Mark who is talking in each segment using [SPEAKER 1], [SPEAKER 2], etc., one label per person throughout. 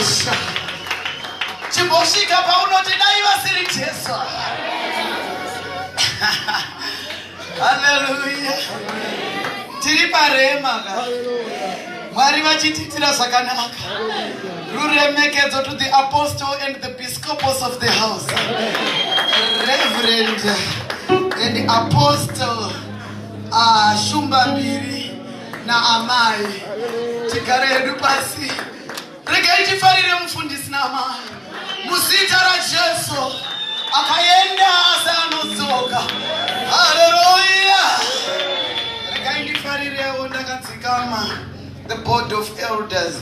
[SPEAKER 1] Nyasha. Chimbosvika paunoti dai vasiri Jesu. Haleluya. Tiri parema ka. Mwari vachitiitira zvakanaka. Ruremekedzo to the apostle and the biscopos of the house. Reverend and apostle Shumba Mbiri naamai. Tigare hedu pasi. Regai tifarire mufundisi naamai. Muzita raJesu akaenda asi anodzoka. Haleluya. Regai ndifarirewo ndakadzikama the board of elders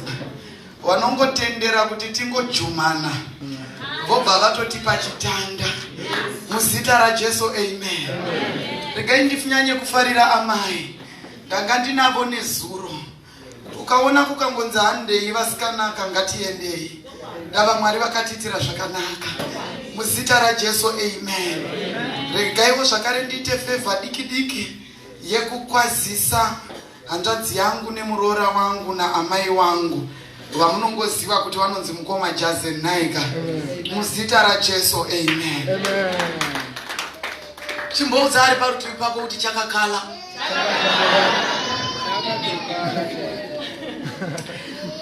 [SPEAKER 1] vanongotendera kuti tingojumana vobva vatotipa chitanda muzita raJesu, amen. Regai ndinyanye kufarira amai, ndanga ndinavo nezuro. Ukaona kukangonzi handei vasikanaka, ngatiendei, ndava Mwari vakatiitira zvakanaka muzita raJesu, amen. Regaiwo zvakare ndiite favour diki diki yekukwazisa hanzvadzi yangu nemuroora wangu naamai wangu vamunongoziva kuti vanonzi mukoma Jazen Naika muzita raJesu, amen. Chimboudza ari parutivi pako kuti chakakala.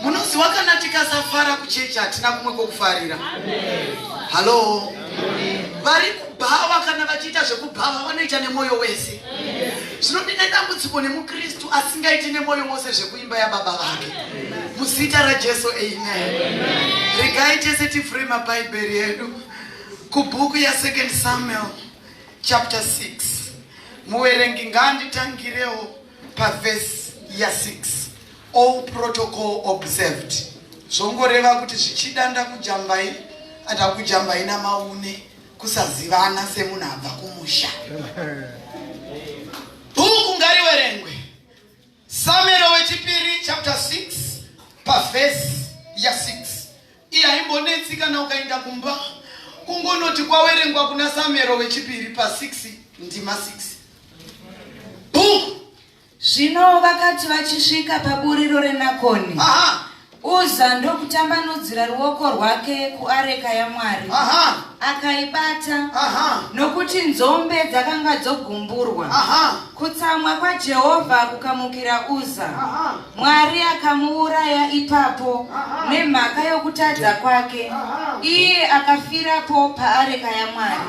[SPEAKER 1] Munoziva, kana tikasafara kuchechi, hatina kumwe kwokufarira. Hallo, vari kubhawa, kana vachiita zvekubhawa vanoita nemwoyo wese. Zvino ndine dambudziko nemukristu asingaiti nemwoyo wose zvekuimba yababa vake. Muzita raJesu, amen. Regai tese tivhure mabhaibheri edu kubhuku ya2 Samuel chapter 6. Muverengi ngaanditangirewo pavhesi ya6. All protocol observed, zvongoreva kuti zvichida ndakujambai, ndakujambai namaune kusazivana semunhu abva kumusha. Bhuku ngariverengwe, Samuel wechipiri chapter 6 pavhesi ya6. Iye haimbonetsi kana ukaenda kumba kungonoti kwawerengwa kuna Samuel wechipiri pa6 ndima 6, bhuku.
[SPEAKER 2] Zvino vakati vachisvika paburiro reNakoni, Uza ndokutambanudzira ruoko rwake kuareka yaMwari, akaibata, nokuti nzombe dzakanga dzogumburwa. Kutsamwa kwaJehovha kukamukira Uza, Mwari akamuuraya ipapo nemhaka yokutadza kwake. Iye akafirapo paareka yaMwari.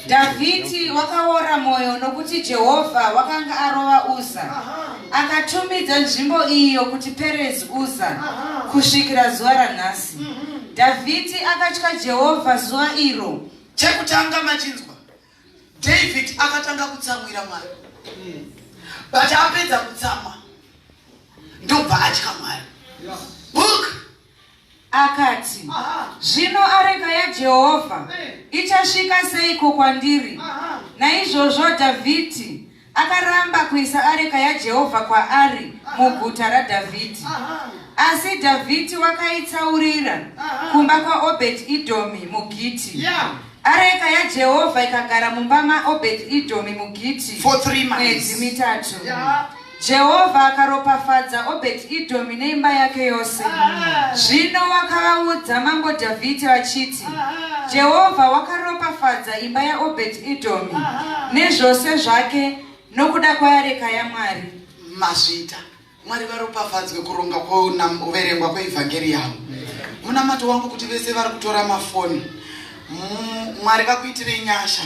[SPEAKER 2] Dhavhidhi wakaora mwoyo nokuti Jehovha wakanga arova Uza. Akatumidza nzvimbo iyo kuti Perezi Uza kusvikira zuva ranhasi. Dhavhidhi akatya Jehovha zuva iro.
[SPEAKER 1] Chekutanga machinzwa, David akatanga kutsamwira Mwari, but apedza kutsamwa ndobva atya Mwari. Book.
[SPEAKER 2] Akati, "Zvino areka yaJehovha ichasvika seiko kwandiri?" Naizvozvo Dhavhidhi akaramba kuisa areka yaJehovha kwaari muguta raDhavhidhi. Asi Dhavhidhi wakaitsaurira kumba kwaObhedhi Idhomi muGiti. Areka yaJehovha ikagara mumba maObhedhi Idhomi muGiti
[SPEAKER 1] For 3 months.
[SPEAKER 2] mwedzi 3. Jehovha akaropafadza Obhedhi Idhomi neimba yake yose. Zvino wakavaudza mambo Dhavhidhi vachiti, "Jehovha wakaropafadza imba yaObhedhi Idhomi nezvose zvake nokuda kweareka yaMwari."
[SPEAKER 1] Mazvita, Mwari varopafadzwe kuronga kuverengwa kweivhangeri yavo. Munamato wangu kuti vese vari kutora mafoni, Mwari vakuitirei nyasha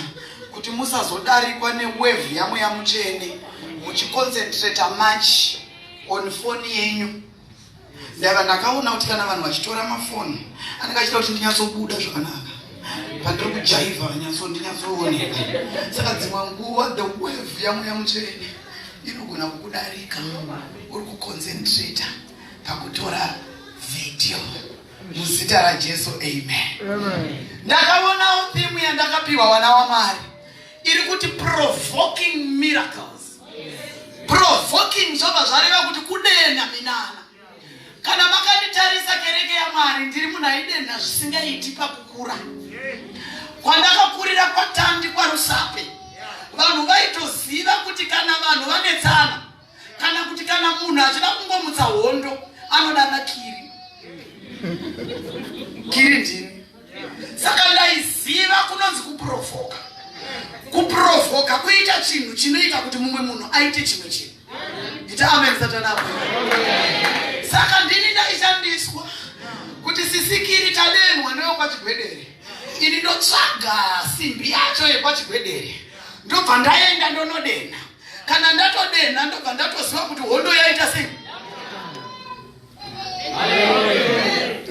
[SPEAKER 1] kuti musazodarikwa newave yaMweya Mutsvene muchiconcentrata much on foni yenyu. Ndava ndakaona kuti kana vanhu vachitora mafoni, anenge achida kuti ndinyatsobuda zvakanaka pandiri kujaivha, vanyatso ndinyatsooneka. Saka dzimwe nguva the wave yaMweya Mutsvene inogona kukudarika uri kuconcentrata pakutora vhidhiyo. Muzita raJesu, amen. Ndakaonawo theme yandakapiwa, vana waMwari, iri kuti provoking miracles. Provoking zvobva zvareva kuti kudenha minana. Kana makanditarisa, kereke yaMwari, ndiri munhu aidenha zvisingaiti pakukura. Kwandakakurira kwaTandi kwaRusape, vanhu vaitoziva kuti kana vanhu vanetsana, kana kuti kana munhu achida kungomutsa hondo, anodana Kiri. Kiri ndini. Saka ndaiziva kunonzi kuprovoka. Kuprovoka kuita chinhu chinoita kuti mumwe munhu aite chimwe chinhu. Ita amen satani apo. Saka ndini ndaishandiswa kuti sisikiri tadenhwa newekwachigwedere. Ini ndotsvaga simbi yacho yekwachigwedere. Ndobva ndaenda ndonodenha. Kana ndatodenha ndobva ndatoziva kuti hondo yaita sei.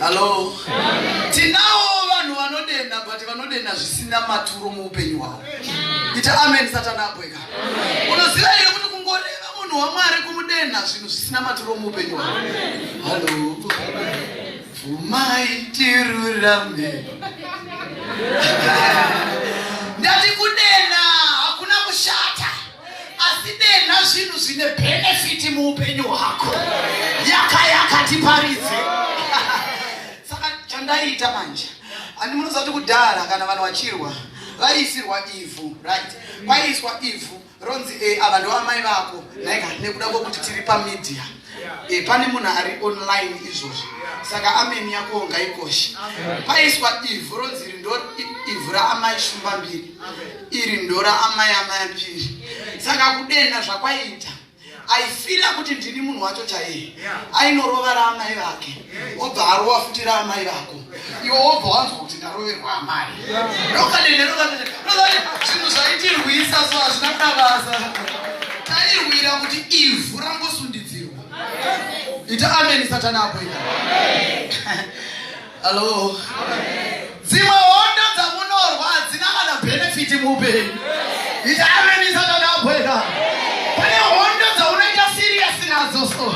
[SPEAKER 1] Hello. Tinawo vanhu vanodenha but vanodenha zvisina maturo muupenyu hwavo. Ita amen satani abweka. Unoziva here kuti kungoreva munhu waMwari kumudenha zvinhu zvisina maturo muupenyu hwavo. Hello. Bvumai tirurame. Ndati kudenha hakuna kushata. Asi denha zvinhu zvine benefit muupenyu hwako. Yaka yaka tiparidze. Saka chandaiita manje handi munoziva kuti kudhara kana vanhu vachirwa vaiisirwa ivhu, right? Kwaiiswa ivhu ronzi ava ndo amai vako nhaika, nekuda kwekuti tiri pamedia pane munhu ari online izvozvi, saka ameni yako ngaikoshe. Paiswa ivhu ronzi iri ndo ivhu raamai Shumba mbiri, iri ndo raamai amai mbiri. Saka kudenha zvakwaita, aifila kuti ndini munhu wacho chaiye. Ainorova raamai vake, obva arova futi raamai vako, iwe wobva wanzwa kuti ndaroverwa amai. Rokadenhe zvinhu zvaitirwisa, so hazvina kuda basa. Tairwira kuti ivhu rangosundidzirwa. Ita ameni satani apo. Ita hallo. Dzimwe hondo dzamunorwa hadzina kana benefit muupenyu. Ita ameni satani apo. Pane hondo dzaunoita serious nadzo so,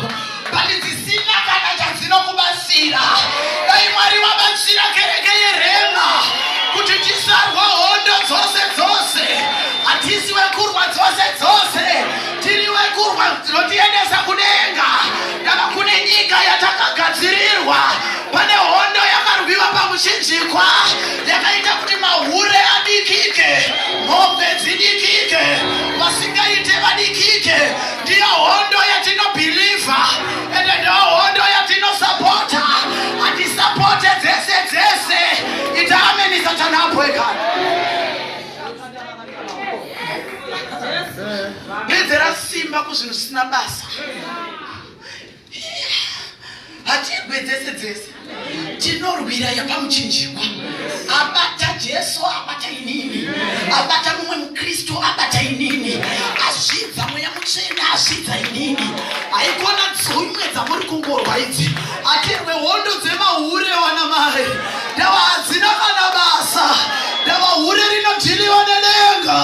[SPEAKER 1] but dzisina kana chadzinokubatsira. Dai Mwari vabatsira kereke yeRema kuti tisarwa hondo dzose dzose. Hatisi wekurwa dzose dzose, tiri wekurwa dzinotiendesa kudenga. Ndava kune nyika yatakagadzirirwa. Pane hondo yakarwiwa pamuchinjikwa yakaita kuti mahure adikike, mombe dzidikike, vasingaite vadikike. Ndiyo hondo yatinobhilivha, ende ndiyo hondo yatinosapota. Hatisapote dzese dzese. Ita ameni satani apwekana. Bedzera simba kuzvinhu zvisina basa. Hatirwe dzese dzese, tinorwira yapamuchinjikwa. Abata Jesu abata inini, abata mumwe mukristu abata inini, azvidza Mweya Mutsvene azvidza inini. Haikona dzimwe dzamuri kungorwa idzi. Hatirwe hondo dzemahure wana mai, ndava hadzina kana basa, ndava hure rinodhiliwa nedenga.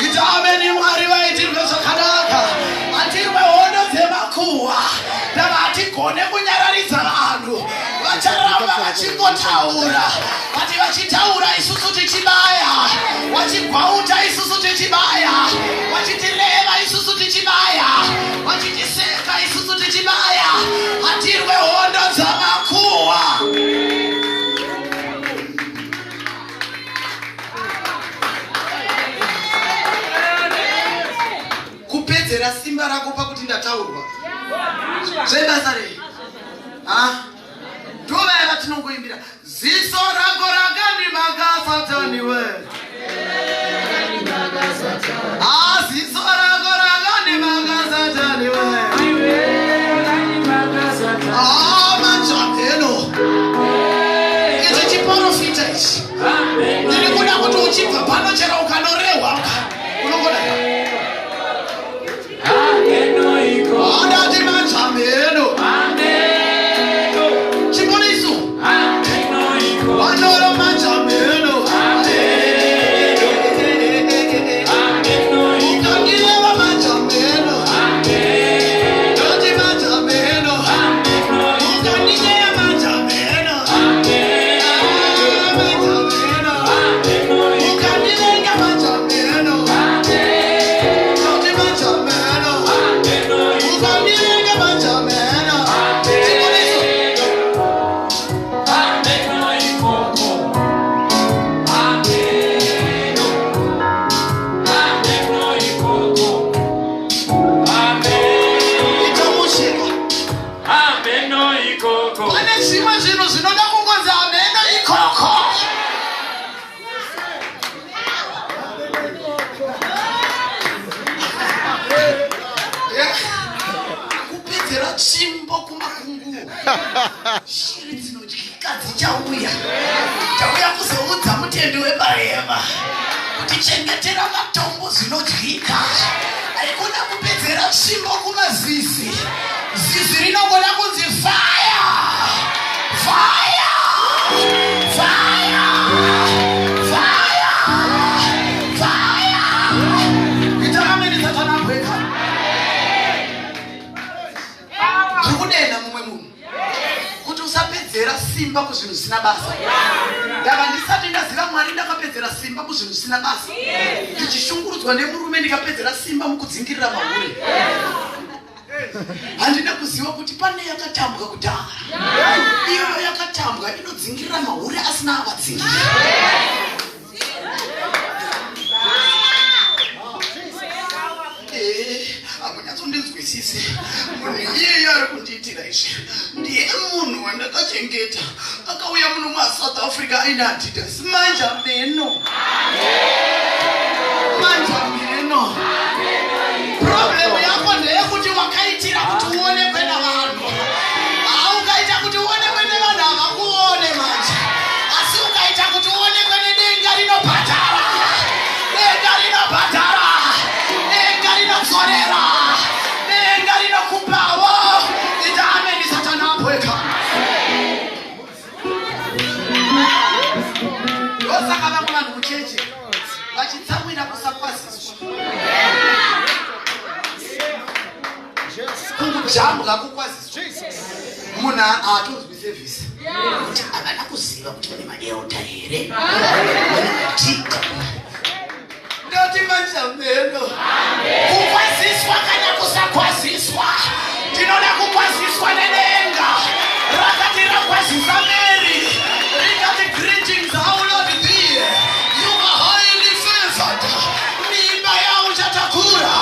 [SPEAKER 1] Ita ameni. Mwari vaitirwe zvakanaka. Hatirwe hondo dzemakuhwa, ndava hatigone kunyararidza vanhu. Vacharamba vachingotaura, vati vachitaura isusu tichibaya, vachigwauta isusu tichibaya, vachitireva isusu tichibaya, vachitiseka isusu tichibaya. Hatirwe hondo dzamakuhwa. Kupedzera simba rako pakuti ndataurwa zvebasa rei? Ha, ndovaya vatinongoimbira ziso rako rakandimaka satani we. Ah, ziso rako rakandimaka satani we. Ah, manzvagelo ichi chiporofita ichi, ndiri kuda kuti uchibva pano chero ukanorehwa unongoda andati manzvamheno chiponiso vanoro manzvamheno. Ukandireva manzvamheno, ndoti manzvamheno. Ukandinyeya manzvamheno, manzvamheno. Ukandivenga manzvamheno, ndoti manzvamheno. Ukandivenga manzvamheno. Chiponiso. Zvichauya. Tauya kuzoudza mutendi wepareva kuti chengetera matombo zvinodyika. Haikona kupedzera tsvimbo kumazizi. Zizi rinongoda kunzi fire! Fire! Fire! Fire! Fire! Ita ameni Satani abweka. Ndiri kudenha mumwe munhu kuti usapedzera simba kuzvinhu zvisina basa. Ndava ndisati ndaziva Mwari ndakapedzera simba kuzvinhu zvisina basa. Ndichishungurudzwa nemurume ndikapedzera simba mukudzingirira mahure. Handina kuziva kuti pane yakatambwa kudhara. Iyoyo yakatambwa inodzingirira mahure asina avadzingirira. Hamunyatsondinzwisisi. Munhu iyeye ari kundiitira izvi ndiye munhu wandakachengeta, akauya muno muSouth Africa aine Adidas. Manje ameno, manje ameno. Problem yako ndeyekuti wakaitira kuti uonekwe navanhu. Ukaita kuti uonekwe nevanhu havakuone manje, asi ukaita kuti uonekwe nedenga rinobhadhara, denga rinobhadhara, denga rinodzorera, denga rinokupawo. Ita ameni Satani apweka. Ndosaka vamwe vanhu mucheche vachitsamwira kusakwaziswa, kujambwa kukwaziswa. Munhu haatonzwi service kuti havana kuziva kuti vane maelder here, vane matika. Ndoti machameno kukwaziswa kana kusakwaziswa, ndinoda kukwaziswa nedenga rakati rakwazisa Mary rikati, "Greetings, how Lord thee, you are highly favored." Mimba yauchatakura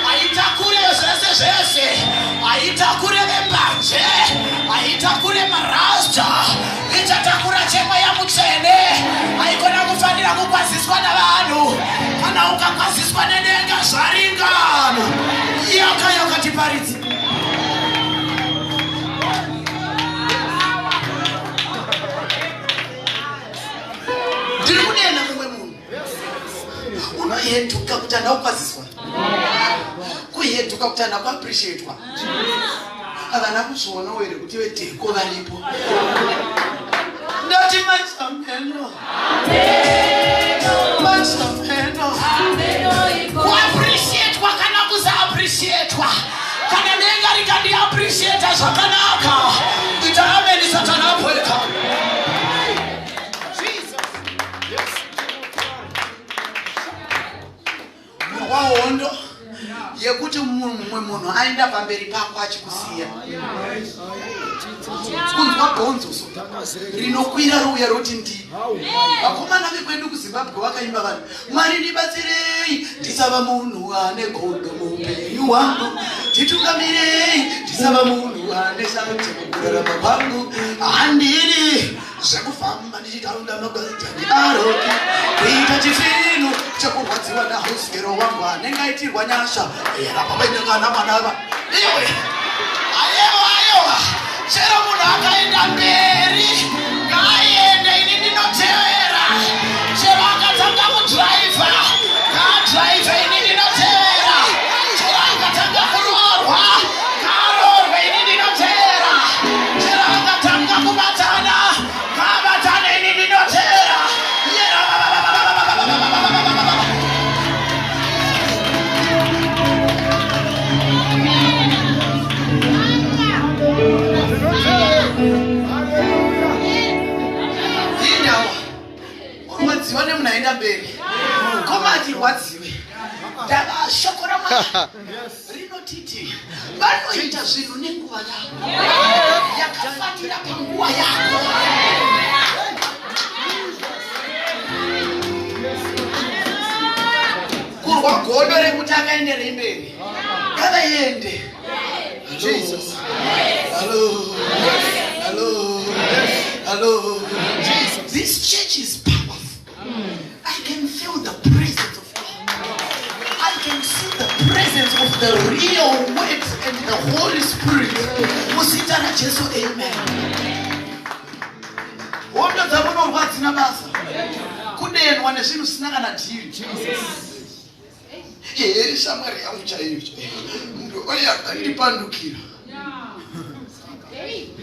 [SPEAKER 1] haitakure zvese zvese, haitakure vembanje, haitakure marasta, ichatakura chemweya mutsvene. Haikona kufanira kukwaziswa navanhu. Kana ukakwaziswa nedenga zvaringana. Yaka yakatiparidza. Ndiri kudena mumwe munhu unoheduka kuti handa kukwaziswa, kuheduka kuti handa kuappreciatwa. Havana kuzvionawo here kuti vedheko varipo? Ndoti machameno, machameno. Kuappreciatwa kana kusaappreciatwa, kana denga rikandiappreciata zvakanaka. Ita ameni Satani apweka.
[SPEAKER 3] Jesus. Yes.
[SPEAKER 1] Kurwa hondo yekuti mumwe munhu aenda pamberi pako achikusiya, kunzwa bhonzo so rinokwira rouya roti ndi. Vakomana vekwedu kuZimbabwe vakaimba vanhu, "Mwari ndibatsirei ndisava munhu ane godo muupenyu hwangu, titungamirei ndisava munhu ane shanje mukurarama kwangu. Handiri zvekufamba ndichitaunda magwajani aroki kuita chifinu chekurwadziwa nahousegirl wangu anenge aitirwa nyasha erapavainengana mwanava." Iwe, ayewa, ayewa, chero munhu akaenda mberi ngaaende, ini ndinotevera. Chero akatanga kudhiraivha ngaadhiraivhe, ini ndinotevera. Chero akatanga kuroorwa ngaaroorwe, ini ndinotevera. Chero akatanga kubatana ngaabatane, ini ndinotevera. Yera. Indawa urwadziwa nemunhu aenda mberi, koma atirwadziwe. Ndava shoko raMwari rinotiti vanoita zvinhu nenguva yavo yakafanira, panguva yako. Kurwa godo rekuti akaenderei mberi, ngavaende.
[SPEAKER 3] Jesus.
[SPEAKER 1] Hello. Hello. Hello.
[SPEAKER 3] Jesus.
[SPEAKER 1] This church is powerful. I can feel the presence of God. I can see the presence of the real Word and the Holy Spirit. Muzita raJesu, amen. Hondo dzamunorwa hadzina basa. Kudenwa nezvinhu zvisina kana dhiri. Ehe, shamwari yangu chaiyo oye akandipandukira.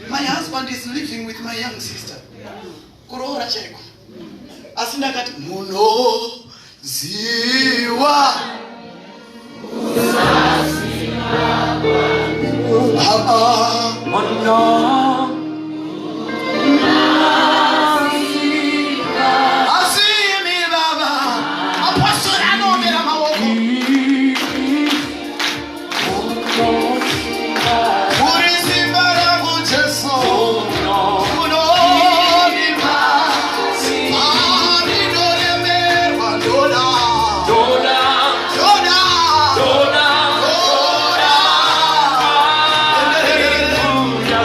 [SPEAKER 1] My husband is living with my young sister. Kuroora chaiko. Asi ndakati munoziwa Baba. Asi imi baba, apostori anoomera maoko. Uri simba rangu Jesu, unonipa pandinoremerwa ndoda. Ndoda. Ndoda.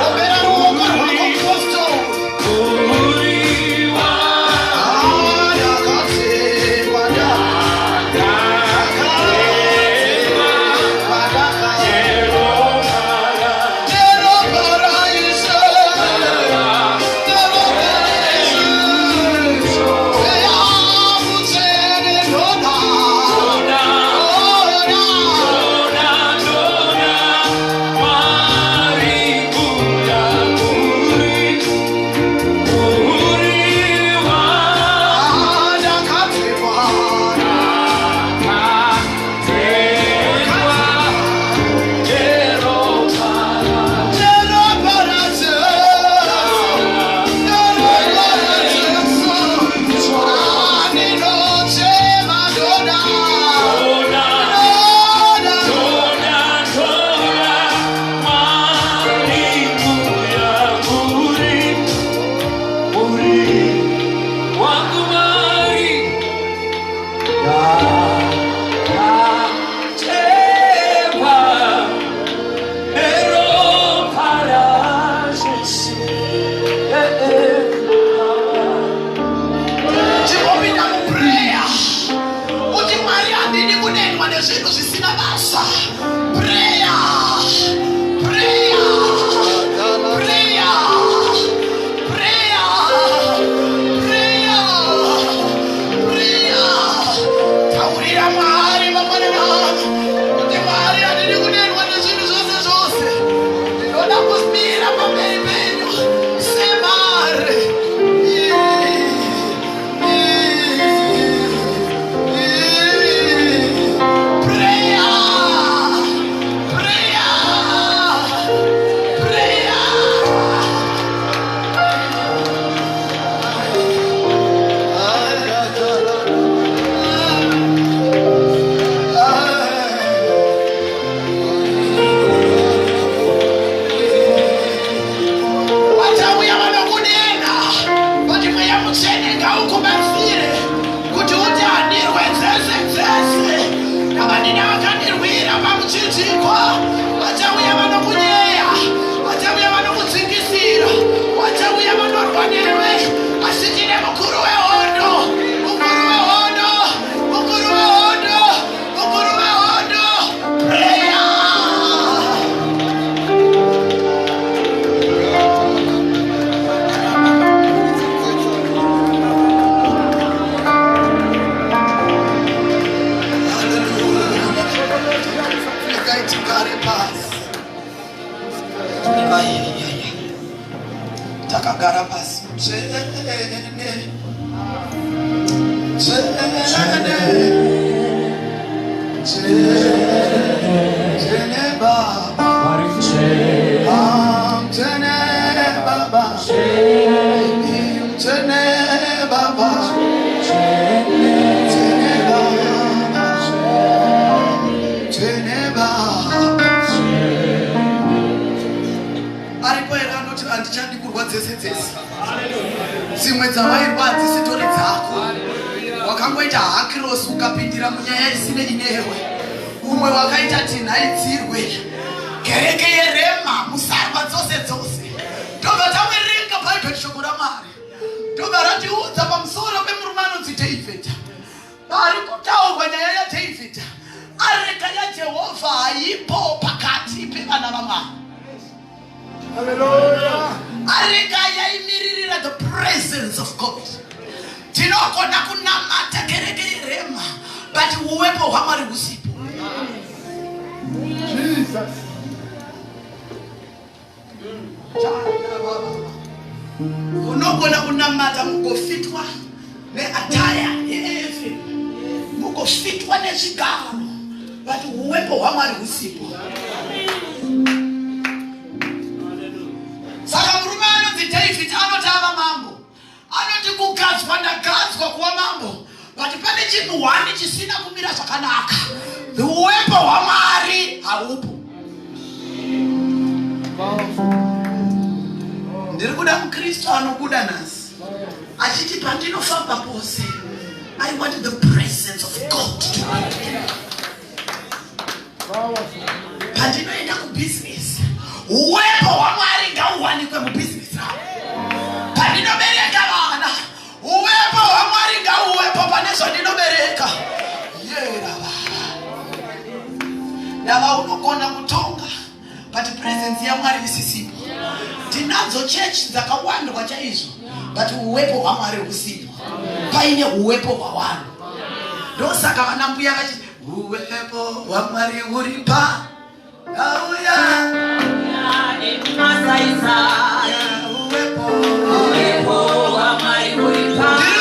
[SPEAKER 1] Ombera ruoko rwako Apostle. Ah, ndakatengwa, ndakatengwa, Chingopinda muprayer kuti Mwari, handidi kunenwa nezvinhu zvisina basa. Prayer, prayer, prayer, prayer, prayer, prayer. Taurira Mwari mangwanani kuti Mwari, handidi kunenwa nezvinhu zvose zvose, ndinoda kumira pamberi penyu semare. Prayer, prayer, prayer. Vachauya vanokunena, vati Mweya Mutsvene ngaukubatsire kuti uti handirwe dzese dzese, navandina vakandirwira pamuchinjikwa. Vachauya vanokunyeya, vachauya vanokudzingisira, vachauya vanorwa newe, asi tine mukuru wehondo, mukuru wehondo, mukuru wehondo, mukuru wehondo. Prayer. Regai tigare pasi. Aiaiai. Takagara pasi. Tsvene, tsvene, tsvene Baba. Ah, tsvene Baba. Tsvene Baba. Tsvene Baba. Tsvene Baba. Aripo here anoti handichadi kurwa dzese dzese? Dzimwe dzavairwa hadzisitori dzako. Wakangoita hakirosi ukapindira munyaya isine inewe. Umwe wakaita tinhaidzirwe. Kereke yeRema, musarwa dzose dzose. Ndobva taverenga Bhaibheri, shoko raMwari ndobva ratiudza pamusoro pemurume anonzi David. Pari kutaurwa nyaya yaDavid, areka yaJehovha haipo pakati pevana vaMwari. Areka yaimiririra the presence of God. Tinogona kunamata kereke yerema, but uwepo hwaMwari husipo.
[SPEAKER 3] Jesus.
[SPEAKER 1] Unogona kunamata mugofitwa neataya yeefe, mugofitwa nezvigaro, but uwepo hwaMwari husipo. Saka murume anonzi David anoti ava mambo, anoti kugadzwa ndagadzwa kuva mambo, but pane chinhu hwani chisina kumira zvakanaka, uwepo hwaMwari haupo. Ndiri kuda mukristu anobuda nhasi achiti, pandinofamba pose, I want the presence of God to be. Pandinoenda kubhizinesi, uwepo hwaMwari ngauwanikwe mubhizinesi ravo. Pandinobereka vana, uwepo hwaMwari ngauwepo pane zvandinobereka. Yera baba, ndava unogona kutonga, but presence yaMwari isisipo. Tinadzo chechi dzakawandwa chaizvo, but uwepo hwaMwari husipo, paine uwepo hwavanhu. Ndosaka vana mbuya vachiti uwepo hwaMwari uri pa auya. Uwepo, ndiri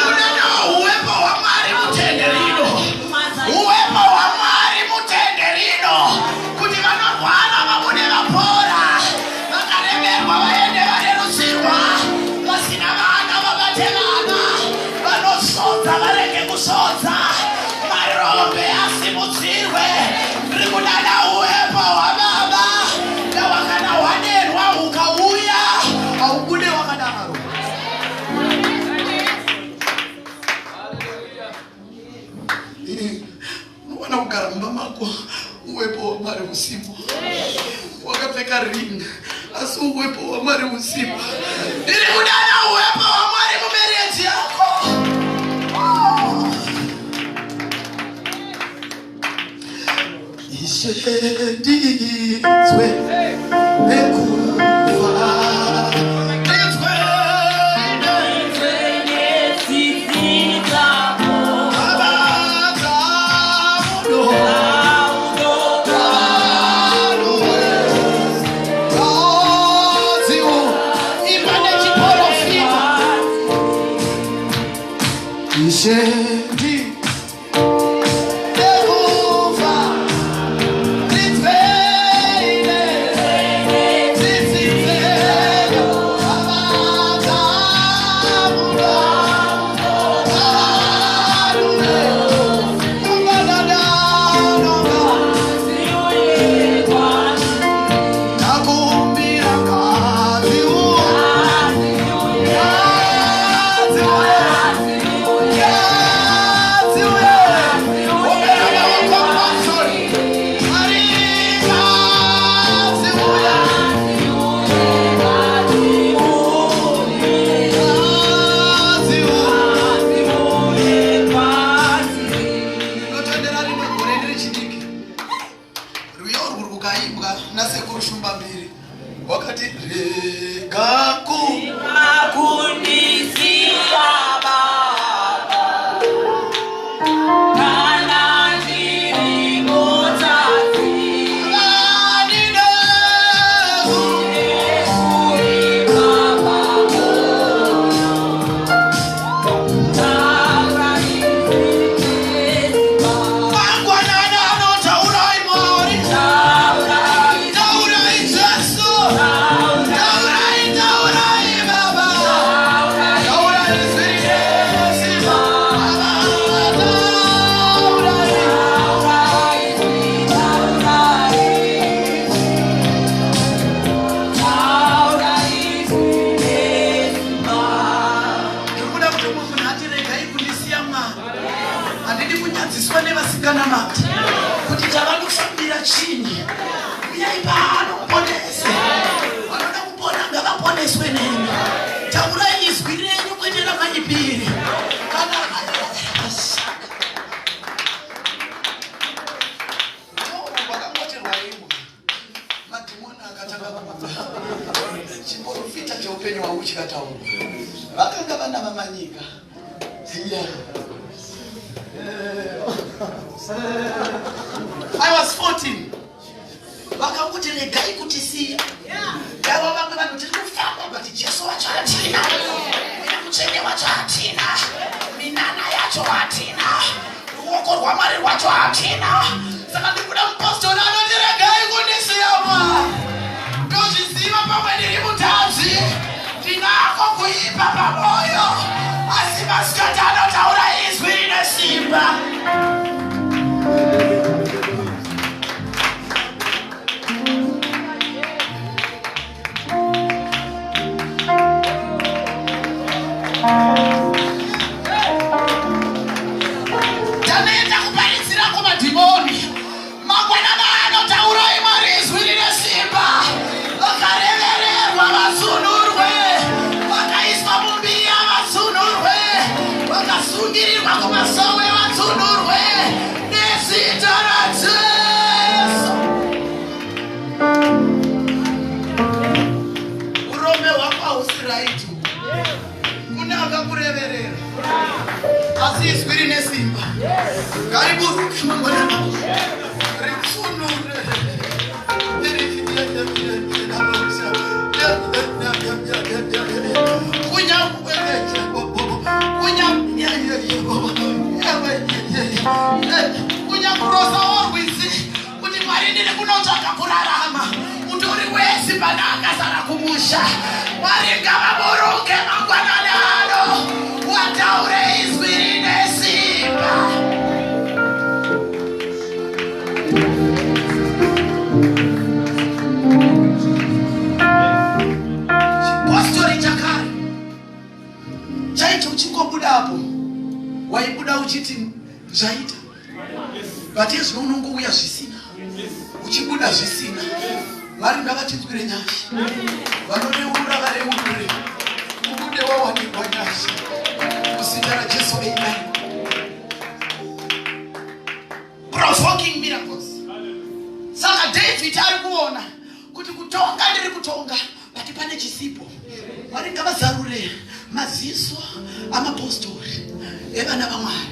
[SPEAKER 1] kudanawo uwepo hwaMwari mutende rino, uwepo hwaMwari mutende rino, kuti vanorwara vabude vapora, vakaremerwa vaende varerusirwa, vasina vana vabate vana, vanosodza varege kusodza, marombe asimudzirwe. Ndiri kudana uwepo hwababa, nawakana hwanerwa hukauya, haubude wakadaro. Unowana kugara mumba mako, uwepo waMwari usipo, wakapfeka ring, asi uwepo waMwari usipo. Ndiri kudana uwepo waMwari mumarriage yako. Oh. Ishe, ndinzwe nekufa, ndinzwe. Baba, dzamuno. Kadziwo, imba nechiprofita. Ishe, ndi nekufa, ndinzweine tsitsi dzenyu. Baba, dzamuno. Arume, Baba, Ndakumbira kadziwo, kadziwo, kadziwo. Omera maoko pamusoro. Mwari, kadziuya. Kadziuya. Ndinotendera rimwe gore ndiri chidiki, rwiyo urwu rukaimbwa nasekuru Shumba Mbiri, wakati rega ku
[SPEAKER 4] Kundisiya Baba, kana ndiri mutadzi.
[SPEAKER 1] Vandinevu.
[SPEAKER 4] Uri Baba, taura izwi.
[SPEAKER 1] Mangwanani anotaurai Mwari.
[SPEAKER 4] Taura.
[SPEAKER 1] Taurai Jesu, taurai, taurai Baba, taurai izwi resimba. Baba, taurai. Ndiri kuda kuti munhu ati, regai kundisiya Mwari, handidi kunyadziswa nevasinganamati kuti chavanofambira chinyi. Uyai pano muponese. Vanoda kupona ngavaponeswe nemi. Taurai izwi renyu, kwete ramaipiri kana. Rwakangotirwa imbwa, madhimoni akatanga kubuda. Chiprofita cheupenyu. Yeah. I was 14. Vakanguti regai kutisiya. Daiwa vamwe vanhu tiri kufamba but Jesu wacho hatina. Mweya mutsvene wacho hatina. Minana yacho hatina. Ruoko rwaMwari rwacho hatina. Saka ndiri kuda mupostori anoti regai kundisiya Mwari. Ndozviziva pamwe ndiri mutadzi. Ndinako kuipa pamwoyo. Asi masikati anotaura izwi rine simba. Taneta kuparidzira kumadhimoni. Mangwanana anotaura imwe izwi rine simba. Vakarevererwa vasunurwe, vakaiswa mumbiya vasunurwe, vakasungirirwa kumasowe vasunurwe nezita raJesu. Urombe hwako hausi right. Kune akakureverera. Asi izwi rine simba. Ngariburuke mangwanana. Ritsunure. Kunyakurosa worwizi kuti Mwari ndiri kunotsvaka kurarama mutori wese pana akasara kumusha. Mwari ngavaburuke mangwanani ano wataure izwi rine simba. Chipostori chakare chaiti uchingobuda apo waibuda uchiti zvaita, but ezvino unongouya zvisina, uchibuda zvisina. Mwari ngavatinzwire nyasha, vanoreurura vareurure, ubude wawanikwa nyasha muzita raJesu, amen. Provoking miracles. Saka David ari kuona kuti kutonga ndiri kutonga, but pane chisipo. Mwari ngavazarure maziso amapostori evana vaMwari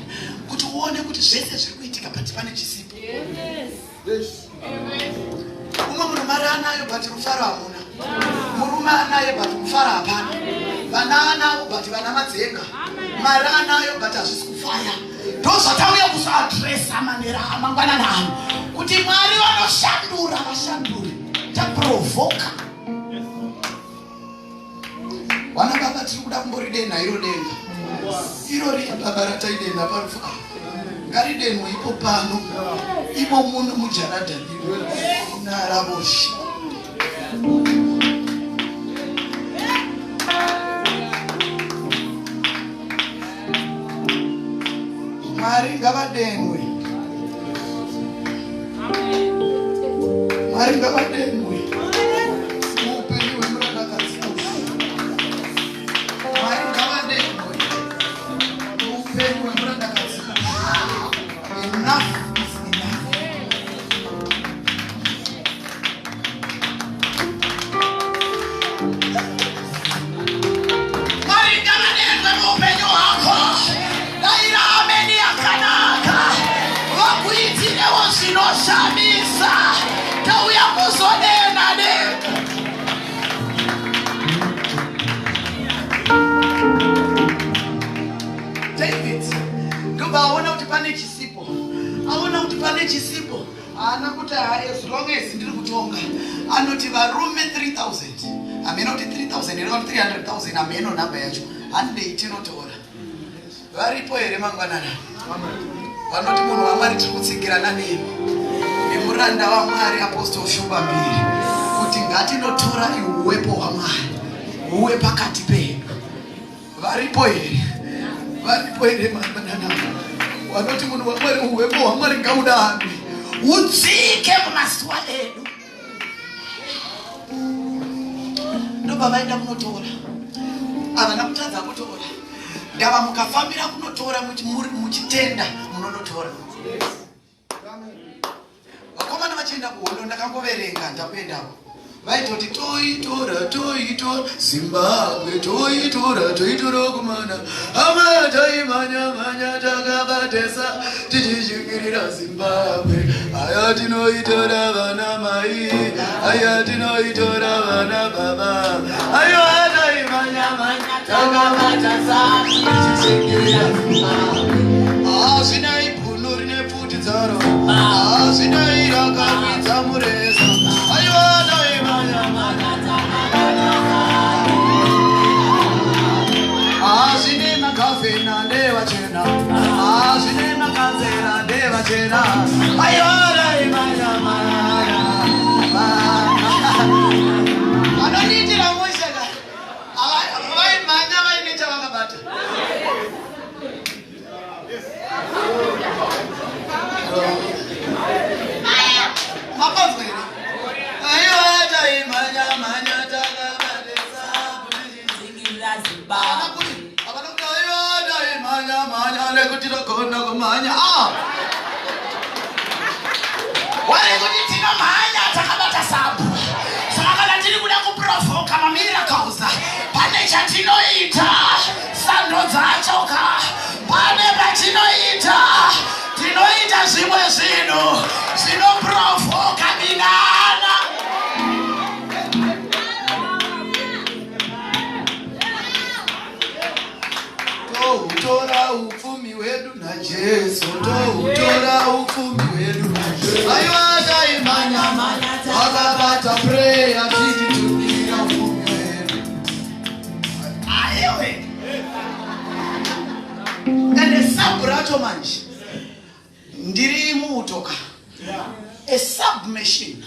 [SPEAKER 1] kuti uone kuti zvese zviri kuitika, but pane chisipo. Umwe munhu mari anayo, but rufaro hamuna. Murume anaye, but mufaro hapana. Vana anavo, but vana madzenga. Mari anayo, but hazvisi kufaya. Ndozvatauya kuzoaddressa manera amangwanana ano, kuti Mwari vanoshandura vashanduri. Taprovoka vana baba, tiri kuda kumboridenha iro denga iro riya baba rataidenha parufu. Ah, ngaridenhwe ipo pano, imo muno mujaradha rino naravoshi. Mwari ngavadenhwe, Mwari ngavadenhwe muupenyu hwemurandakadzi uyu. Mwari ngavadenhwe muupenyu hwemurandakadzi uyu. Enough is enough. Mwari ngavadenhwe muupenyu hwako. Daira ameni yakanaka, vakuitirewo zvinoshamisa. Tauya kuzodenha denga. David ndobva aona kuti pane chisipo. Aona kuti pane chisipo, haana kuti, "Ha, as long as ndiri kutonga." Anoti varume 3000, hameno kuti 3000 here kana 300,000, hameno nhamba yacho, handei tinotora. Varipo here mangwanana vanoti, "Munhu waMwari, tiri kutsigirana nemi nemuranda waMwari Apostle Shumba Mbiri, kuti ngatinotora uwepo hwaMwari huwe pakati pedu"? Varipo here? Varipo here mangwanana vanoti, "Munhu waMwari, uwepo hwaMwari ngaudambe udzike mumazuva edu"? Ndobva vaenda kunotora. Havana kutadza kutora. Ndava mukafambira kunotora muchitenda, munonotora. Vakomana vachienda kuhondo, ndakangoverenga, ndakuendako. Vaitoti toitora toitora Zimbabwe toitora toitora kumana hama taimhanya mhanya takabatesa tichishingirira Zimbabwe aya tinoitora vana mai aya tinoitora vana baba ayo taimhanya mhanya takabatesa tichishingirira Zimbabwe hazvinai bhunu rine pfuti dzaro hazvinai rakakwidza mureza aiwa taimhanya mhanya hazvinei magavhena ndevachena hazvinei makanzera ndevachena aiwa taimhanya mhanya vanondiitira mushe ka vaimhanya vaine chavakabata. Mapanzwa here? Aiwa taimhanya mhanya takabatesa
[SPEAKER 4] Dzingirira
[SPEAKER 1] Havana kuti havana kuti aiwa taimhanya mhanya nekuti togona kumhanya. Ah!
[SPEAKER 5] Wari kuti tinomhanya takabata sabu. Saka kana tiri kuda kuprovoka mamiracles, pane chatinoita, sando dzacho ka, pane patinoita, tinoita zvimwe zvinhu zvinoprovoka minana.
[SPEAKER 1] Tohutora upfumi hwedu naJesu, tohutora upfumi hwedu naJesu. Aiwa taimhanya mhanya takabata prayer tichitumira upfumi hwedu.
[SPEAKER 5] Aiwe, ende sabu racho manje ndiri muutoka, a submachine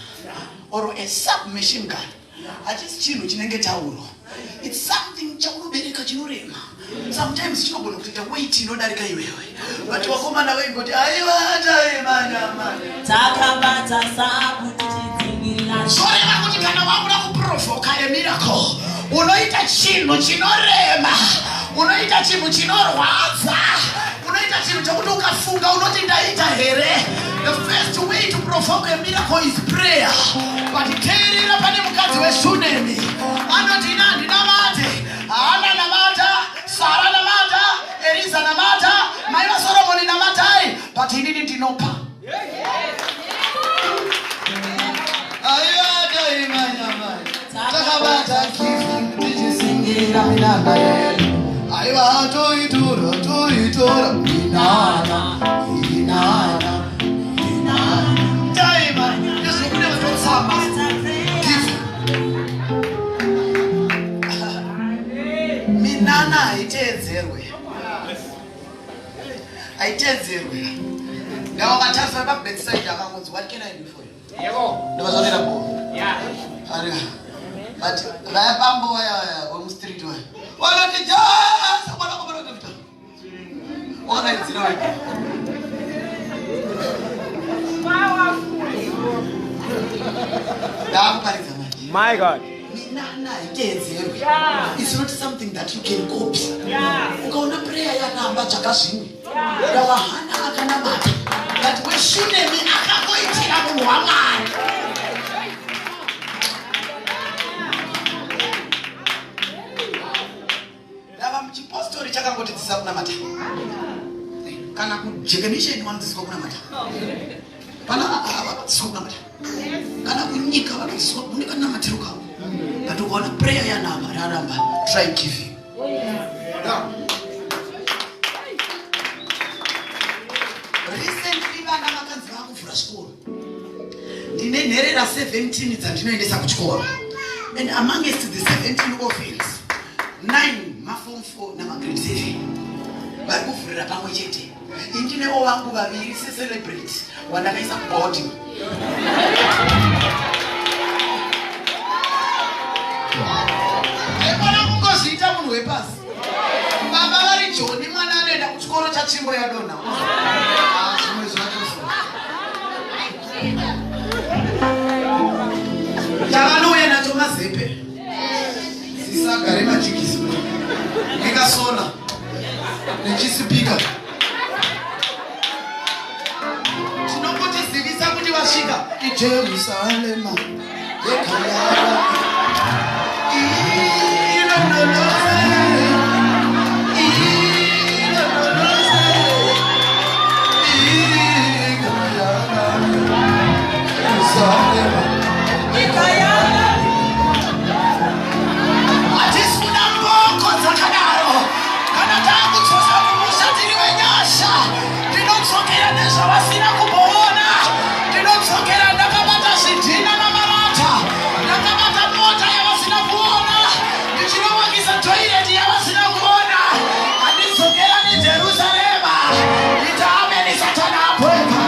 [SPEAKER 5] or a submachine gun hachisi chinhu chinenge tauro. It's something chaunobereka chinorema. Sometimes chinogona kutoita weight inodarika iwewe, but vakomana vaimboti aiwa taimhanya mhanya
[SPEAKER 4] Takabata sabu tichidzingirira.
[SPEAKER 5] Zvoreva kuti kana wakuda kuprovoka a miracle, unoita chinhu chinorema, unoita chinhu chinorwadza, unoita chinhu chokuti ukafunga unoti ndaita here. The first way to provoke a miracle is prayer. But teerera, pane mukadzi weShunemi anoti ina handinamate. Haana namata, Sara namata, Eriza namata, mai vaSoromoni namatai, but inini ndinopa.
[SPEAKER 1] Aiwa taimhanya mhanya takabata giving tichisingira minana yedu. Aiwa toitora toitora minana minana minana
[SPEAKER 5] Taimhanya ndezvekune vatotsamba giving. Minana haiteedzerwe, haiteedzerwe. Ndawakatarisa pabedside akangonzi, "What can I do for you?" Ndobva zvakuita bo. But vaya pambo vaya vaya vemustreet vaya vanoti Jesu mwanakomana waDhavhidha, wakadaidzira wega. Ndaakuparidza manje.
[SPEAKER 6] My God.
[SPEAKER 5] Minana haiteedzerwe. It's not something that you can copy. Ukaona prayer yaramba, tsvaka zvimwe. Ndava Hana akanamata, but weShunemi akangoitira munhu waMwari. Ndava muchipostori chakangotidzisa kunamata, kana kujekenisheni vanodzidziswa kunamata, pana vanodzidziswa kunamata, kana kunyika vanodzidziswa mune kanamatiro kavo. But ukaona prayer yanama raramba, try giving. Recently vana vakanzi vakuvhura zvikoro. Ndine nherera 17 dzandinoendesa kuchikoro, and amongst the 17 orphans, 9 maform 4 namagrade 7 vari kuvhurira pamwe chete. Indinewo vangu vaviri secelebrity wandakaisa kuboarding. Haikona kungozviita munhu wepasi. Baba vari Joni, mwana anoenda kuchikoro chatsvimbo yadonha. Ah, zvimwe zvacho so chavanouya nacho mazepe, zisagare majikisi nekasona nechisipika. Tinongotizivisa kuti vasvika iJerusarema. Hatisi kuda mboko dzakadaro. Kana takudzoka kumusha tiri venyasha, ndinodzokera nezvavasina kumboona. Ndinodzokera ndakabata zvidhina namarata, ndakabata mota yavasina kuona, ndichinowakisa toireti yavasina kuona. Handidzokera neJerusarema. Ita ameni, Satani apweka.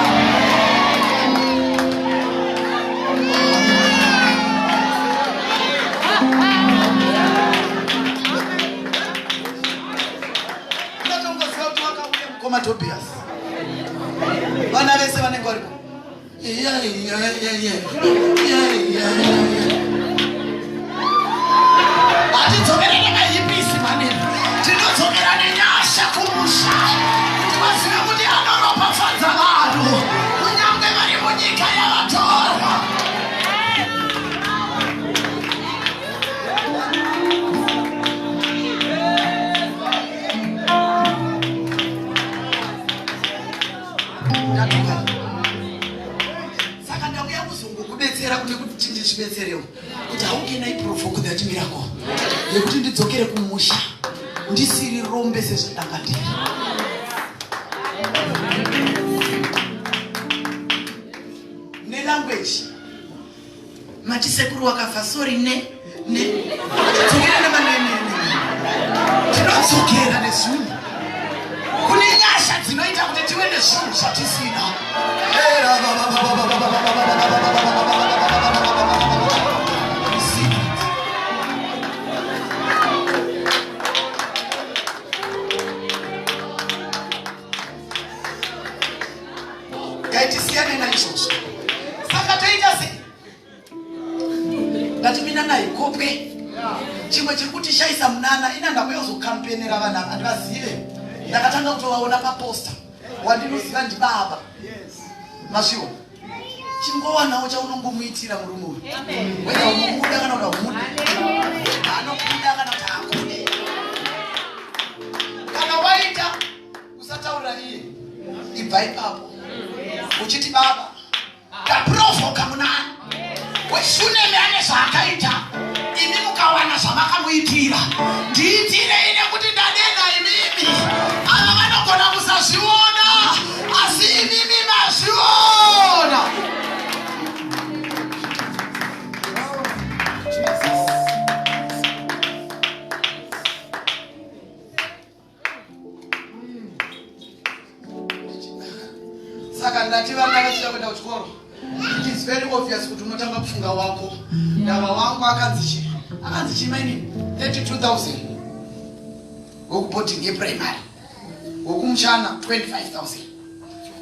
[SPEAKER 1] Unotongoziva kuti wakauya mukoma Tobias. Vana vese vanenge varipo. Yeah, yeah, yeah, yeah. Yeah, yeah, yeah.
[SPEAKER 5] Hatidzokere nemahipisi manini, tinodzokera nenyasha kumusha kuti vazive kuti anoropafadza vanhu kunyange vari munyika yavatorwa.
[SPEAKER 1] Ndatuka. Saka ndauya kuzongokubetsera kune kuti chindizvibetserewo kuti how can I provoke that miracle yekuti ndidzokere kumusha ndisiri rombe sezvandanga ndiri. Nelanguage mati sekuru wakafa, sorry, ne ne tidzokere nemanene, tinodzokera nezvinhu.
[SPEAKER 5] Kune nyasha dzinoita kuti tive nezvinhu zvatisina.
[SPEAKER 1] Receive it. Ngaitisiyane naizvozvo. Saka toita sei? Ndati minana ikopwe. Chimwe chiri kutishayisa munana ina, ndakuya kuzokampenera vanhu ava, handivazive. Ndakatanga kutovaona paposter. Wandinoziva ndibaba Masviwo. Chingowanawo chaunongomuitira murume uyu, whether unomuda kana kuti haumude, anokuda kana kuti hakude. Kana waita, usataurira iye, ibva ipapo uchiti, "Baba."
[SPEAKER 5] Kaprovoka munani weShunemi ane zvaakaita, imi mukawana zvamakamuitira. Ndiitirei nekuti ndanena imimi. Ava vanogona kusazviona, asi imimi mazviona.
[SPEAKER 1] Saka ndati vana vachida kuenda kuchikoro, it is very obvious kuti unotanga kufunga wako. Ndava wangu akanzi chi, akanzi chimaini 32,000 wekuboarding yeprimary, wekumushana 25,000.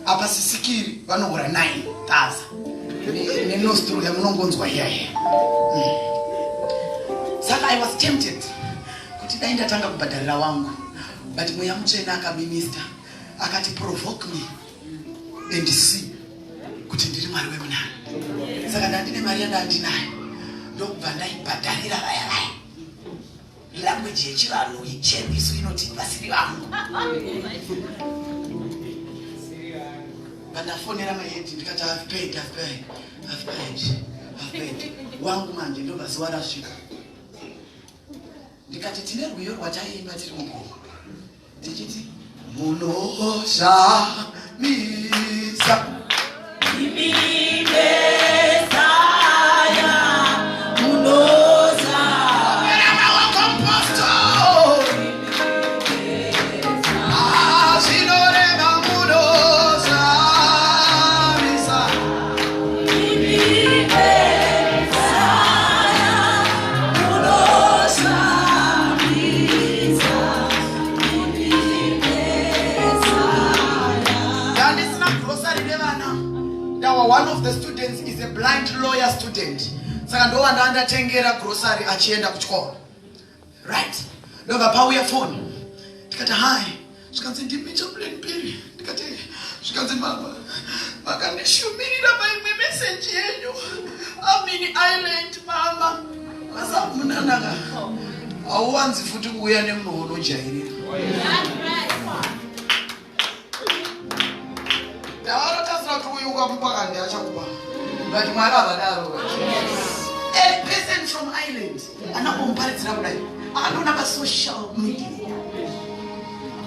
[SPEAKER 1] Apa sisikiri vanohura 9,000 nenostro yamunongonzwa iyaiya. Saka I was tempted kuti dai ndatanga kubhadharira wangu, but Mweya Mutsvene akaminista akati, "Provoke me and see kuti ndiri Mwari wemunani." Saka ndandine mari yandandinayo, ndokubva ndaibhadharira vaya vaya. Language yechivanhu ichedu isu inoti vasiri vangu. Pandafonera mahead ndikati, "I've paid, I've paid, I've paid, I've paid wangu." Manje ndobva zuva rasvika, ndikati tine rwiyo rwataiimba tiri mugomo tichiti, "Munoshamisa."
[SPEAKER 4] Imi Mesaya munoza.
[SPEAKER 5] Rema maoko, Ah, zvinorema munoshamisa.
[SPEAKER 4] Imi Mesaya munoshamisa. Imi Mesaya.
[SPEAKER 1] Ndandisina grocery nevana. Ndawa one of the students is a blind lawyer student, saka ndova ndandatengera grocery achienda kuchikoro, right? Ndobva pauya foni, ndikati, "Hi." Zvikanzi, "Ndimi Chaplain Piri?" Ndikati, zvikanzi, "Mama, makandishumirira paimwe meseji yenyu." I'm in Ireland mama. Vasamunanaka. Hauwanzi futi kuuya nemunhu unojairira. Ndavanotasira kuti uyu ukamupa kandi achakupa. But Mwari havadaro. A person from Ireland anangomuparidzira kudai. Akandiona pasocial media.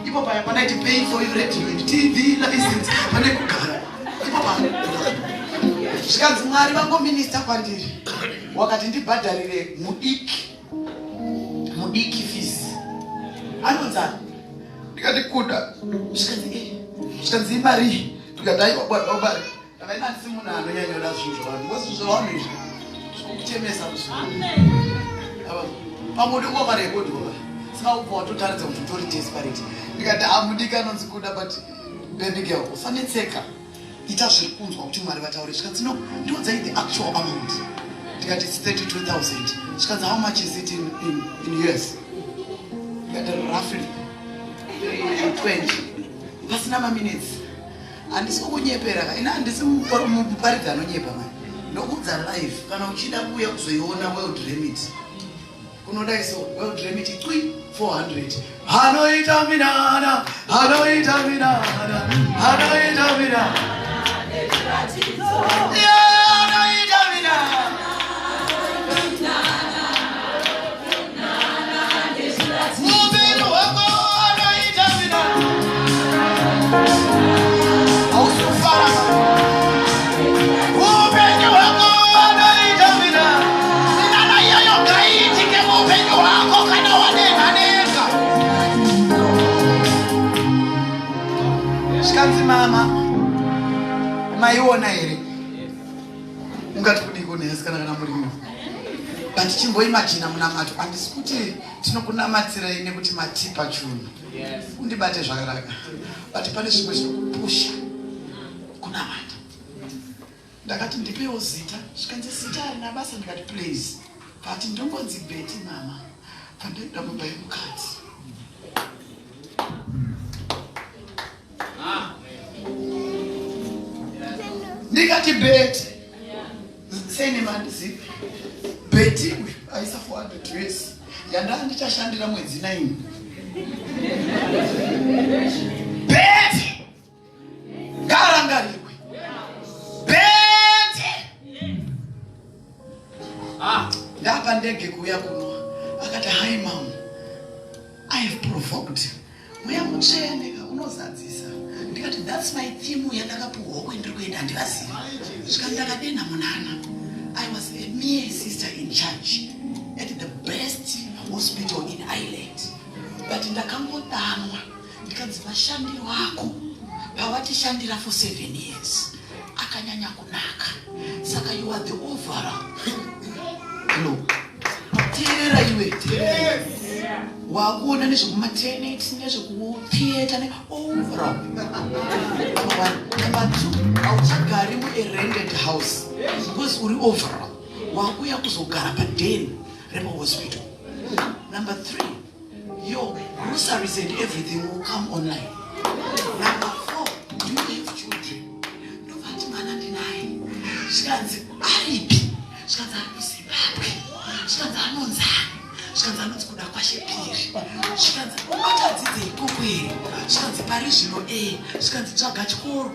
[SPEAKER 1] Ipo paya pandaiti pay for your radio and TV license pane kugara. Ipo paya. Zvikanzi Mwari vangominista kwandiri. Wakati ndibhadharire mudiki. Mudiki fees. Anonzani? Ndikati kuda. Zvikanzi eh. Zvikanzi imari. Ndikati aiwa bwana baba. Ndakaita handisi munhu anonyanyoda zvinhu zvavanhu. Because zvinhu zvavanhu izvi zvikukuchemesa muzukuru. Ava pamwe uri kuva marekodhi baba. Saka ubva watotaridza kuti utori desperate. Ndikati amudiki anonzi kuda but baby girl usanetseka. Ita zviri kunzwa kuti Mwari vataure. Zvikanzi no, ndiudzai the actual amount. Ndikati it's 32,000. Zvikanzi how much is it in US? Ndikati roughly 20. Pasina maminutes. Handisi kukunyepera ka. Ini handisi muparidzi anonyepa mani. Ndokuudza live kana uchida kuuya kuzoiona World Remit. Kunodai so World Remit cwi 400. Anoita minana, anoita minana, anoita minana. Yeah, anoita minana. Muupenyu hwako anoita minana. Hausi kufara. Muupenyu hwako anoita minana. Minana iyoyo ngaiitike muupenyu hwako kana wanenha nega. Zvikanzi mama, maiona here? Ungati kudiko neasikana kana murimo. But chimboimagina munamato. Handisi kuti tinokunamatirai nekuti matipa chunhu. Undibate zvakanaka. But pane zvimwe zvinokupusha kunamata. Ndakati ndipewo zita. Zvikanzi zita harina basa. Ndikati please. But ndongonzi Betty mama. Pandaida mumba yemukadzi. Ndikati Betty. Sene mandizivi. Betty uyu aisa 400 US. Yandaa ndichashandira mwedzi 9. Betty. Ngaarangarirwe. Betty. Ndapa ndege kuuya kuno. Akati hi mom. I have provoked. Mweya mutsvene ka unozadzisa. Ndikati that's my theme yandakapuhwa kwendiri kuenda handivazivi. Svika ndakadenha munana. I was a mere sister in charge at the best hospital in Ireland. But ndakangodanwa ndikanzi vashandi vako pavatishandira for 7 years akanyanya kunaka. Saka you are the overall. Hello. Teerera iwe, teerera. Wakuona nezvekumaternity, nezvekutheatre, ne overall. Number one. Number two, hauchagari mu-a rented house because uri overall. Wakuya kuzogara paden repahospital. Number three, your groceries and everything will come online. Number four, do you have children? Ndobva mwana ndinaye. Zvikanzi aripi? Zvikanzi ari kuZimbabwe. Zvikanzi anonzani? Zvikanzi anonzi kuda kwaShepiri. Zvikanzi unotadzidze ikoko here? Zvikanzi pari zvino ee. Zvikanzi tsvaga chikoro.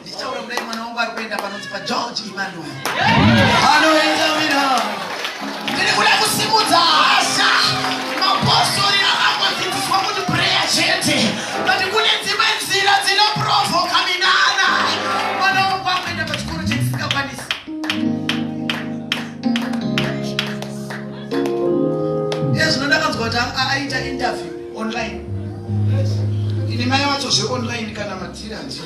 [SPEAKER 1] Ndichitaura kudai mwana wangu ari kuenda panonzi paGeorge Emmanuel. Anoita minana. Ndiri kuda kusimudza hasha. Mapostori akangodzidziswa kuti prayer chete. But kune dzimwe nzira dzinoprovoka minana. Mwana wangu akuenda pachikoro chendisingakwanisi. Iye zvino ndakanzwa kuti aita interview online. Ini mai wacho zveonline kana madhiri hanzi.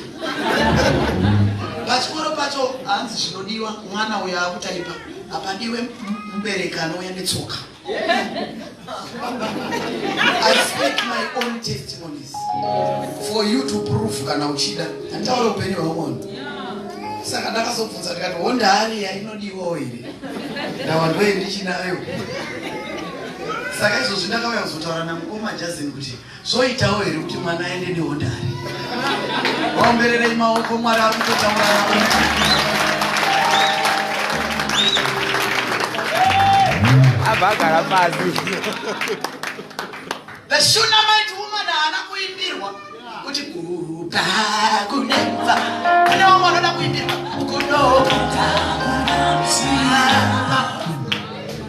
[SPEAKER 1] Pachikoro pacho hanzi zvinodiwa mwana uyo akutaipa hapadiwe mubereki anouya netsoka. I speak my own testimonies for you to prove kana uchida. Handitaure upenyu hwemwana. Saka ndakazobvunza ndikati Honda Harrier inodiwawo here? Ndawa ndoye ndichinayo. Saka izvozvi ndakauya kuzotaura namukoma Jazin kuti zvoitawo here kuti mwana aende neHonda Harrier. Waombererei maoko Mwari ari kutotaura navo.
[SPEAKER 6] Abva agara pasi.
[SPEAKER 5] The Shunammite woman haana kuimbirwa kuti kupa kunemba. Kune vamwe vanoda kuimbirwa kunokuta.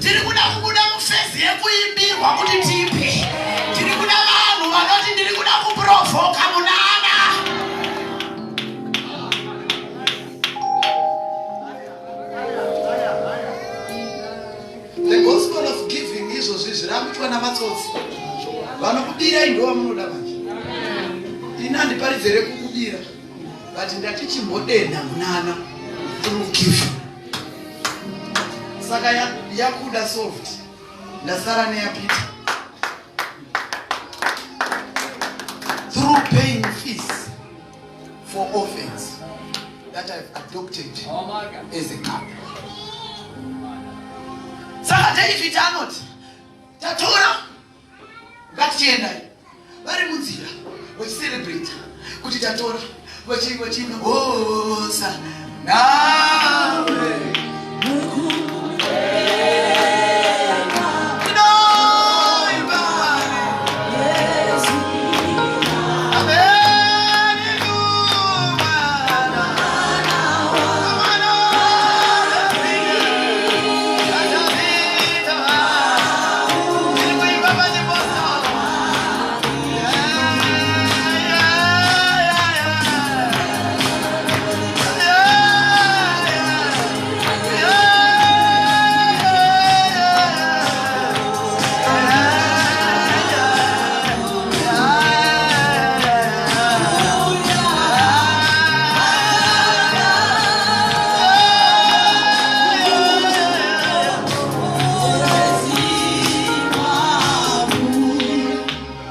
[SPEAKER 5] Tiri kuda kubuda mufezi yekuimbirwa kuti tipe. Tiri kuda vanhu vanoti ndiri kuda kuprovhoka munana. The gospel of giving izvozvi zvirakuitwa namatsotsi. Vanokubirai ndo vamunoda manje. Ini handiparidze rekukubira but ndati chimbodenha munana through giving. Saka yakuda soft ndasara neyapita through paying fees for orphans that I've adopted as a couple. Saka David anoti tatora ngatichiendai vari munzira vachicelebrate kuti tatora vachiimba hosa nawe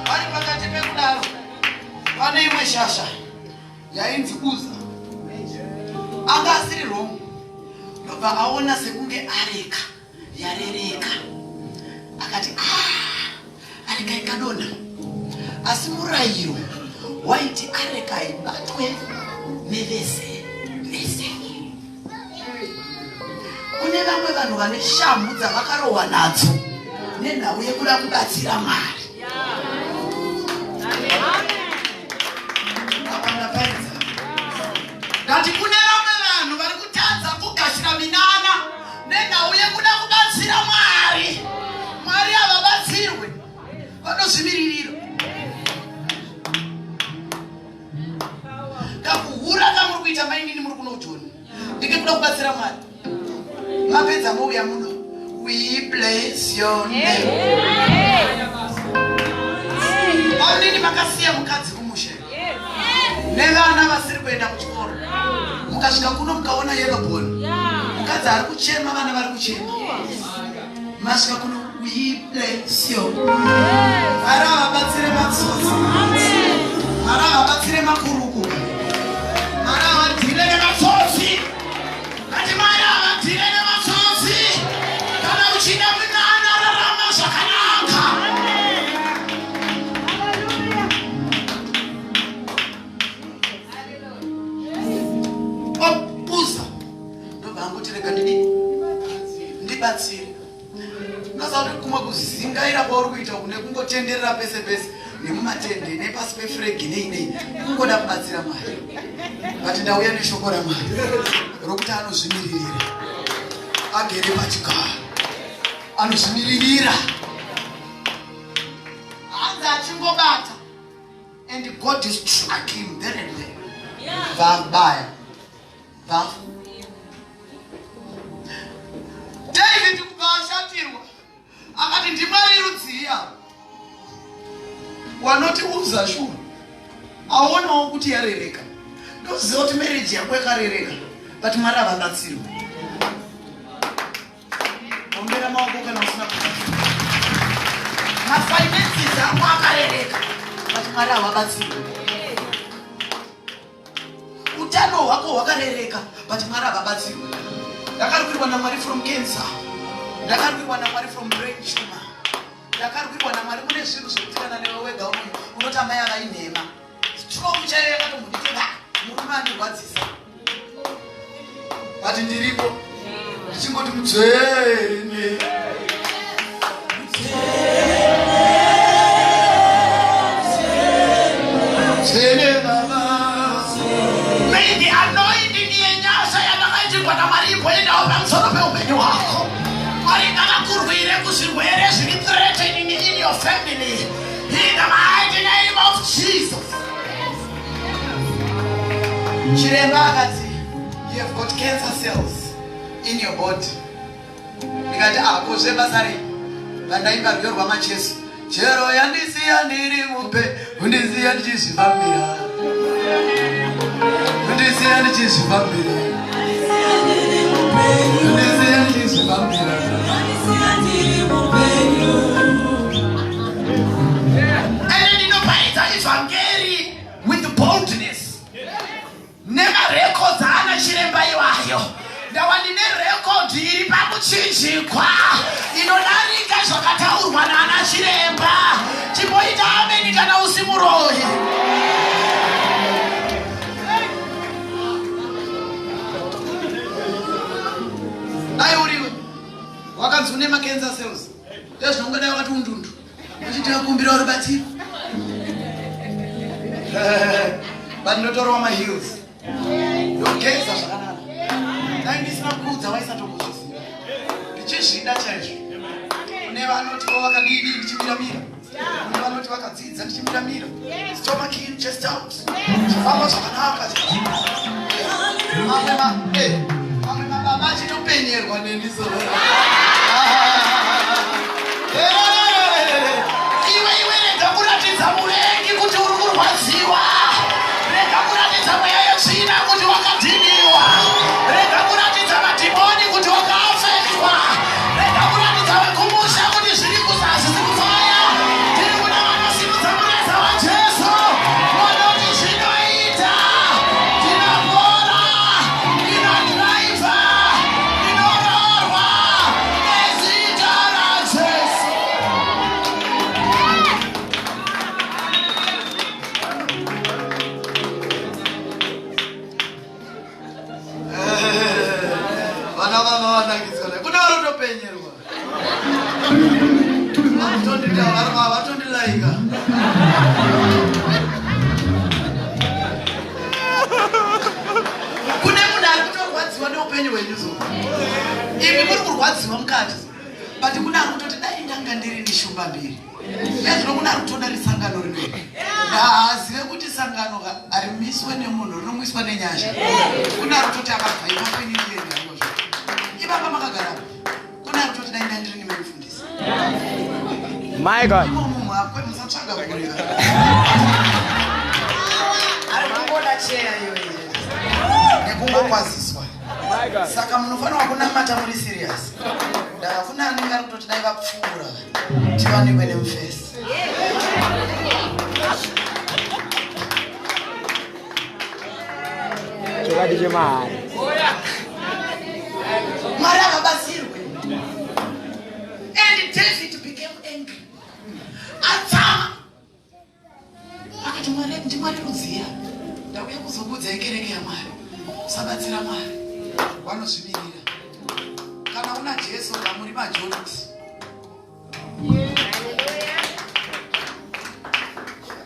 [SPEAKER 5] Vari pakati pekudaro pane imwe shasha yainzi Uza, anga asiri wrong, ndobva aona sekunge areka yarereka, akati ah, areka ikadonha. Asi murayiro waiti areka ibatwe nevese vese. Kune vamwe vanhu vane shamhu dzavakarohwa nadzo nenhau yekuda kubatsira Mwari. Apa ndaparidza ndati kune vamwe vanhu vari kutadza kugashira minana nenhau yekuda kubatsira Mwari. Mwari havabatsirwe, vanozvimiririra. Kakuhura kamuri kuita mainini muri kuno Joni ndike kuda kubatsira Mwari. Mapedza mouya muno, we bless your name. Mainini makasiya mukadzi kumusha nevana vasiri kuenda kuchikoro, mukasvika kuno mukaona yellow bone, mukadzi ari kuchema, vana vari kuchema, masvika kuno, we bless you. Mwari havabatsire matsotsi, Mwari havabatsire makuruku, Mwari havadhile nematsotsi. Kati Mwari havadhile nematsotsi. Kana uchida munana, rarama zvakanaka. Opuza ndobva angoti rega ndidii, ndibatsire. Unoziva kuti kumwe kuzingaira kwauri kuita kune kungotenderera pese pese nemumatende nepasi pefuregi nei nei, kungoda kubatsira Mwari. But ndauya neshoko raMwari rokuti anozvimiririra, agere pachigaro, anozvimiririra. Hanzi achingobata and God struck him there and there, vabaya vafa. David kubva ashatirwa, akati ndiMwari rudzii ava wanoti Uza shuwa aonawo kuti yarereka? Ndoziva kuti marriage yako yakarereka, but Mwari havabatsirwe. Ombera maoko kana usina kubatsirwa. Mafinances ako akarereka, but Mwari havabatsirwe. Utano hwako hwakarereka, but Mwari havabatsirwe. Ndakarwirwa naMwari from cancer, ndakarwirwa naMwari from brain tumor, ndakarwirwa naMwari kune zvinhu zvekuti kana newe wega unoti amai avainhema. Stroke chaiyo yakatombonditeva, murume andirwadzisa, but ndiripo ndichingoti mutsvene.
[SPEAKER 1] Tsvene baba.
[SPEAKER 5] May the anointing yenyasha yandakaitirwa naMwari imboendawo pamusoro peupenyu hwako. Mwari ngavakurwire kuzvirwere zviri threatening in your family, in the mighty name of Jesus.
[SPEAKER 1] Chiremba akati, "You have got cancer cells in your body." Ndikati, "Ah, ko zvebasa rei?" Vandaimba rwiyo rwaMacheso, chero yandisiya ndiri mupe, kundisiya ndichizvifambira, kundisiya ndichizvifambira, kundisiya ndichizvifambira.
[SPEAKER 5] Ende ndinoparidza ivhangeri with boldness nemarekodzi ana chiremba iwayo. Ndawa ndine rekodhi iri pamuchinjikwa inodarika zvakataurwa naana chiremba. Chimboita ameni kana usi muroyi.
[SPEAKER 1] Dai uriwe wakanzi une macancer cells, ndezvinongodai wakati undundu uchiti vakumbira rubatsiro, but ndotorwa maheels, ndogeza zvakanaka. Dai ndisina kuudza, waisatombozviziva ndichizvida chaizvo. Kune vanoti vo vakadidi, ndichimiramira. Kune vanoti vakadzidza, ndichimiramira. Stomach in, chest out, chifamba zvakanaka. Mamwe mababa achitopenyerwa neni. So
[SPEAKER 5] Iwe, iwe, rega kuratidza muvengi kuti uri kurwadziwa. Rega kuratidza mweya yetsvina kuti wakadhiniwa. Rega kuratidza madhimoni kuti wakaafektwa. Rega kuratidza vekumusha kuti zviri kuzasi kufaya. Tiri kuda vanosimudza mureza waJesu, vanoti zvinoita, ndinopora, ndinodhiraivha, ndinororwa nezita raJesu.
[SPEAKER 1] Vana vava vanakidzwa naye, kune vanotopenyerwa, vatondilaika. Kune munhu ari kutorwadziwa neupenyu hwenyu. Zo imi muri kurwadziwa mukati, but kune ari kutoti dai ndanga ndiri neshumba mbiri. Ezvino kune ari kutoda risangano rinori. Ngaazive kuti sangano harimiswe nemunhu, rinomwiswa nenyasha. Kune ari kutoti akabva ipapo, ini ndienda izvozvo. Ipapa makagara, kune ari kutoti dai ndandiri nemufundisi.
[SPEAKER 3] My God.
[SPEAKER 1] Imomo mwakwe musatsvaga kureva. Ari kungoda cheya iyoyo nekungokwaziswa.
[SPEAKER 3] My God.
[SPEAKER 1] Saka munofanirwa kunamata muri serious. Ndaka kune anenge ari kutoti dai vapfuura tiwanikwe nemufesi.
[SPEAKER 3] Chokwadi chemahara.
[SPEAKER 1] Mwari havabatsirwe. And David became angry, atsama, akati, "Mwari ndiMwari rudziya. Ndauya kuzokuudzai, kereke yaMwari, usabatsira Mwari, vanozvimirira. Kana una Jesu, kamuri majority."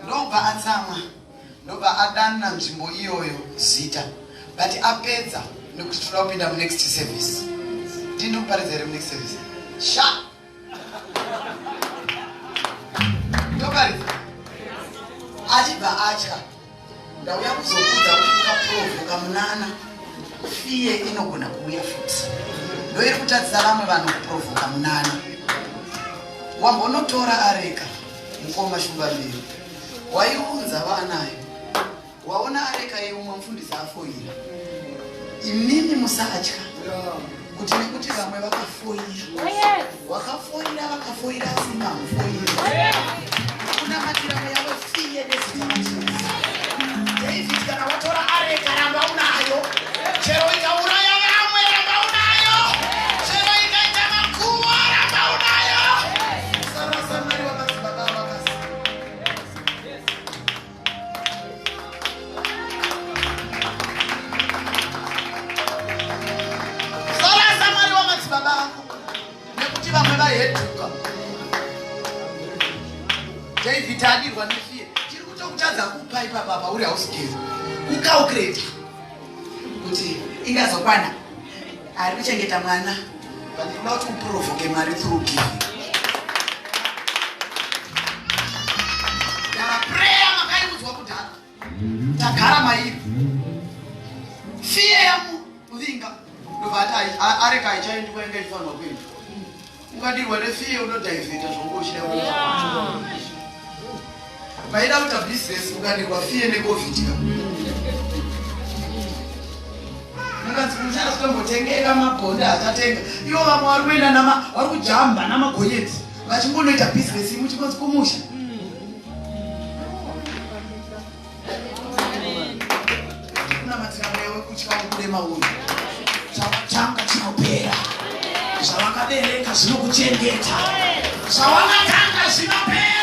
[SPEAKER 1] Ndobva atsamwa, ndobva adana nzvimbo iyoyo zita. But apedza, nekuti toda kupinda munext service. Ndini kuparidza here munext service? Sha, ndoparidza. Achibva atya. Ndauya kuzokuudza kuti ukaprovoka munana, fear inogona kuuya futi. Ndoiri kutadzisa vamwe vanhu kuprovoka munana. Wambonotora areka, mukoma Shumba mbiri, waiunza vanayo, waona areka yeumwe mufundisi afoira. Imimi musatya kuti nekuti vamwe vakafoira, wakafoira, vakafoira, asi mamufoira. Kunamatira mweya wefear nezita raJesu.
[SPEAKER 5] David, kana watora areka, ramba unayo. Chero ikauraya vamwe, ramba unayo. Chero ikaita makuwa, ramba unayo.
[SPEAKER 1] Sarasa Mwari wamadzibaba vakasi. Sarasa Mwari wamadzibaba ako nekuti vamwe vahedhuka. David adirwa nefear, chiri kutokutadza. Ndakupa ipapa apa uri house girl kucalculate kuti ingazokwana ari kuchengeta mwana, but ndinoda kuti uprovoke Mwari through giving. Ndava prayer makaiudzwa kudhara, tagara mairi. Fear yamuvinga, ndobva ati areka haichaendi kwainga ichifanirwa kuenda. Ukadirwa nefear, unodivheta zvongo uchida kuita. Vaida kuita business, ukadirwa fear neCovid ka, mukanzi muchada kutombotengeka mabhondi, hachatenga. Ivo vamwe vari kuenda nama, vari kujamba namagonyeti vachimbonoita business, muchingonzi kumusha. Kunamatira mweya wekutya ubude mauri.
[SPEAKER 5] Zvawatanga chinopera, zvawakabereka zvinokuchengeta, zvawakatanga zvinopera.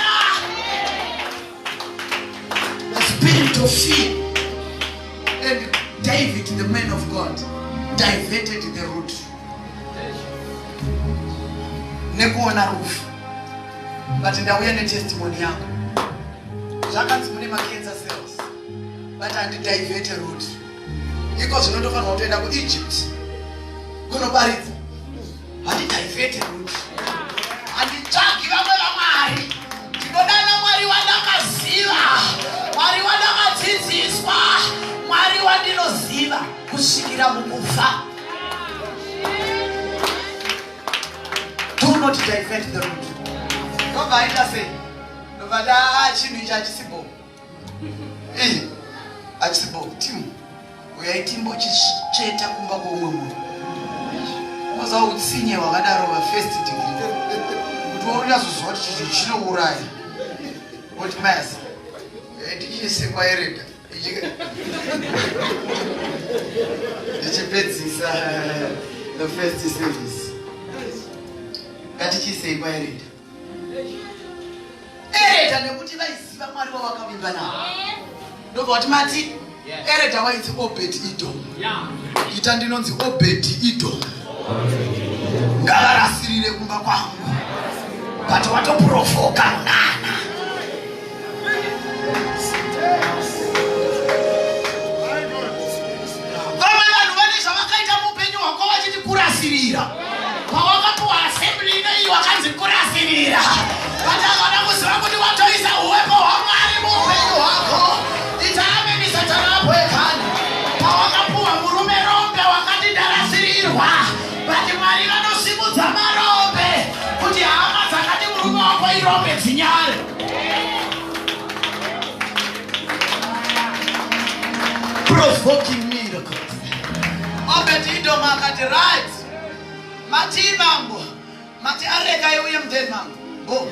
[SPEAKER 1] The spirit of fear, and David, the man of God, diverted the route nekuona rufu. But ndauya netestimony yako. Zvakanzi mune macancer cells, but handidiverte route. Iko zvinotofanirwa kutoenda kuEgypt kunoparidza. Handidiverte route,
[SPEAKER 5] handitsvagi vamwe vamwari. Ndinodana Mwari wandakaziva, Mwari wandakadzidziswa, Mwari wandinoziva kusvikira mukufa.
[SPEAKER 1] Do not divert the route. Ndobva aita sei? Ndobva ta chinhu ichi hachisibo, ii hachisibo. Timu, uyai timbochitsveta kumba kweumwe munhu. Unoziva utsinye hwakadaro vafirst degree, kuti unyazoziva kuti chinhu chinouraya, kuti masi tichiisikwa ereda ndichipedzisa the first service, ngatichiisei kwaereda ereda, nekuti vaiziva Mwari wavakavimba navo. Ndobva kuti mati ereda wainzi Obed Edom. Ita ndinonzi Obed Edom, ngavarasirire kumba kwangu.
[SPEAKER 5] But watoprovoka munana. Vamwe vanhu vane zvavakaita muupenyu hwako vachiti kurasirira. Pawakapiwa assembly inoyi, wakanzi kurasirira, but akada kuziva kuti watoisa uwepo hwaMwari muupenyu hwako. Ita ameni, Satana apwekani. Pawakapiwa murume rombe, wakati ndarasirirwa, but Mwari vanosimudza marombe kuti hama dzakati murume wako irombe dzinyare.
[SPEAKER 1] Provoking miracles. Obed Edom akati, "Right, mati mambo, mati areka iuye mudeni mangu bo."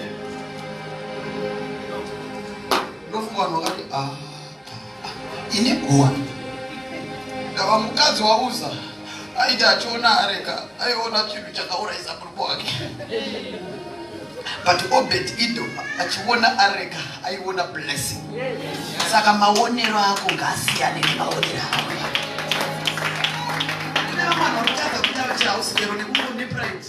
[SPEAKER 1] Ndofunga vanhu vakati, "Ah, ah, ah, ine guwa." Ndava mukadzi wauza aiti achiona areka, aiona chinhu chakaurayisa murume wake, but Obed Edom achiona areka aiona blessing.
[SPEAKER 5] Saka maonero ako ngaasiyane nemaonero ako.
[SPEAKER 1] Kune vamwe vanhu varikutadza kuita vachihouse girl nekungo nepride.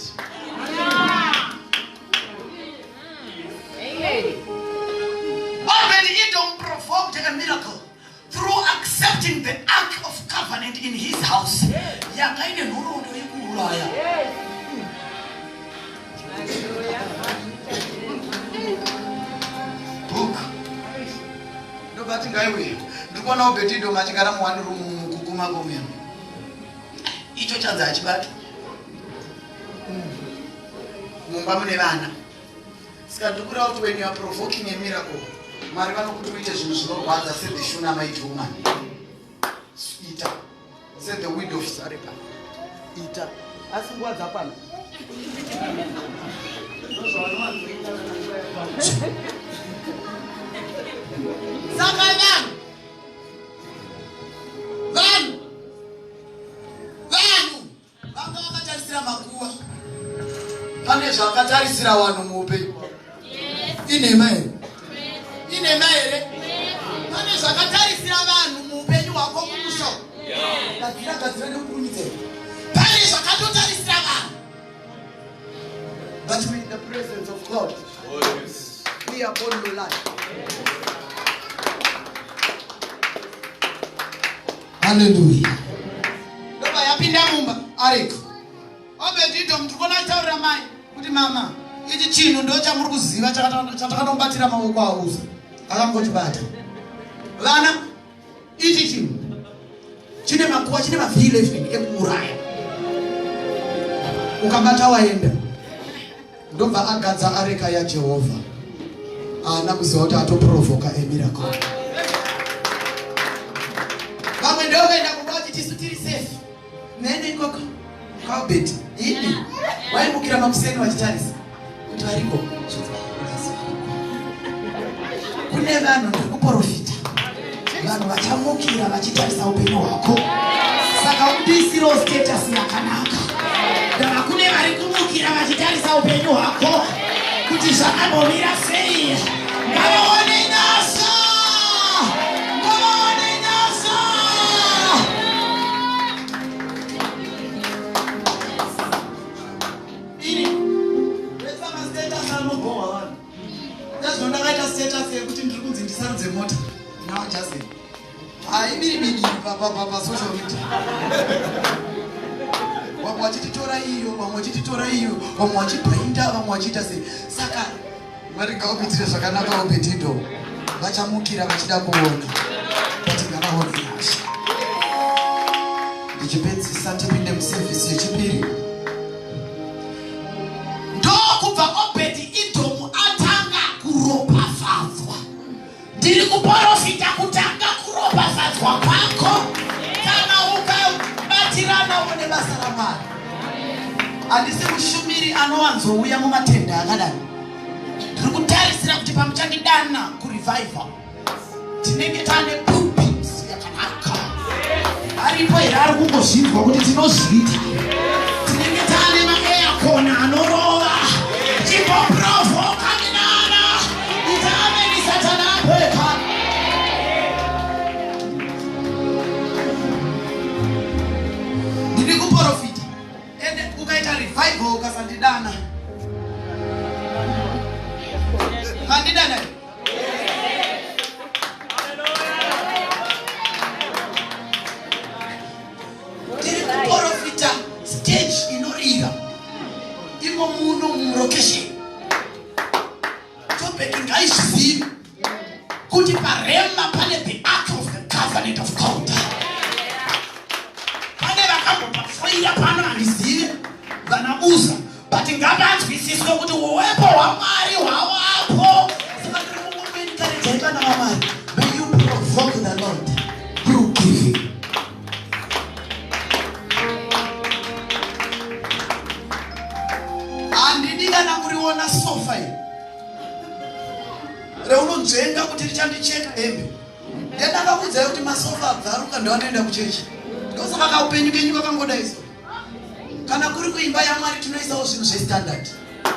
[SPEAKER 5] Obed Edom provoked a miracle through accepting the Ark of Covenant in his house. Yanga ine nhoroondo yekuuraya.
[SPEAKER 1] Book ndobati ngaiwe. Ndikuona Obed Edom achigara muone room mukuku mako muya. Icho chanzi achibatwa mumba mune vana. Saka ndikureva kuti when you are provoking a miracle, Mwari vanokuti uite zvinhu zvinorwadza. Sethe Shunammite woman, ita sethe widow of Zarephath, ita, asi nguva dzakwana. Ndozvavanowanzoita kana nguva yakwana.
[SPEAKER 5] Saka vanhu vanga vakatarisira makuva.
[SPEAKER 1] Pane zvakatarisira vanhu muupenyu hwavo. Inhema here?
[SPEAKER 5] Inhema here? Pane zvakatarisira vanhu muupenyu hwako kumusha.
[SPEAKER 1] Gadzira, gadzira nekukurumidza.
[SPEAKER 5] Pane zvakatotarisira vanhu.
[SPEAKER 1] But with the presence of God be upon your life. Haleluya. Ndobva yapinda mumba areka. Obed-Edom tiri kuona achitaurira mai kuti mama ichi chinhu ndo chamuri kuziva chatakatomubatira maoko auza akangochibata. Vana ichi chinhu chine makuva chine mav11 ekuuraya ukabata waenda ndobva agadza areka yajehovha haana kuziva kuti atoprovoka emiracle vamwe ndokuenda kumba vachiti tisu tiri safe nene ikoko kaobet ini waimukira makuseni vachitarisa kuti variko kune vanhu ndiri kuporofita vanhu vachamukira vachitarisa upenyu hwako saka undiisirewo status yakanaka ndava kune vari kumukira vachitarisa upenyu hwako kuti zvakambomira sei ngavaone nyasha ngavaone nyasha ini vesa mastatus anobhohwa vanhu ndazvino ndakaita status yekuti ndiri kunzi ndisarudze mota nawajazeni haibiribidi pasocial media vamwe vachititora iyo vamwe vachititora iyo vamwe vachibhainda vamwe vachiita sei saka mwari ngavakuitire zvakanaka obedido vachamukira vachida kuona but ngavaone nyasha ndichipedzisa tipinde musevhisi yechipiri
[SPEAKER 5] ndokubva obhedhi idhomu atanga kuropafadzwa ndiri kuporofita kutanga kuropafadzwa kwako
[SPEAKER 1] kana ukabatiranawo nebasa ramwari handisi mushumiri anowanzouya mumatende akadai ndiri kutarisira kuti pamuchandidana kurevival tinenge taane pulpit yakanaka aripo here ari kungozvinzwa kuti tinozviita
[SPEAKER 5] tinenge taane maaircon anorova chimboprovoka minana ita ameni satana apeka
[SPEAKER 1] ndiri kuporofita ende ukaita revival ukasandidana mandidana here? Tiri kuporofita stage inorira imo muno murokesheni tobheki ngaizvizive kuti parema pane the ark of the covenant of god
[SPEAKER 5] pane vakambopafoira pano handizive vana uza but ngavanzwisiswe kuti uwepo hwamwari hwavapo
[SPEAKER 1] saka ndiri kungoencourage vana vamwari may you provoke the lord through giving handidi kana kuriona sofa iri reunonzvenga kuti richandicheka hembe ndendakakuudzai kuti masofa abvaruka ndoanoenda kuchechi ndosaka kaupenyu kenyu kakangodai so kana kuri kuimba yamwari tinoisawo zvinhu zvestandard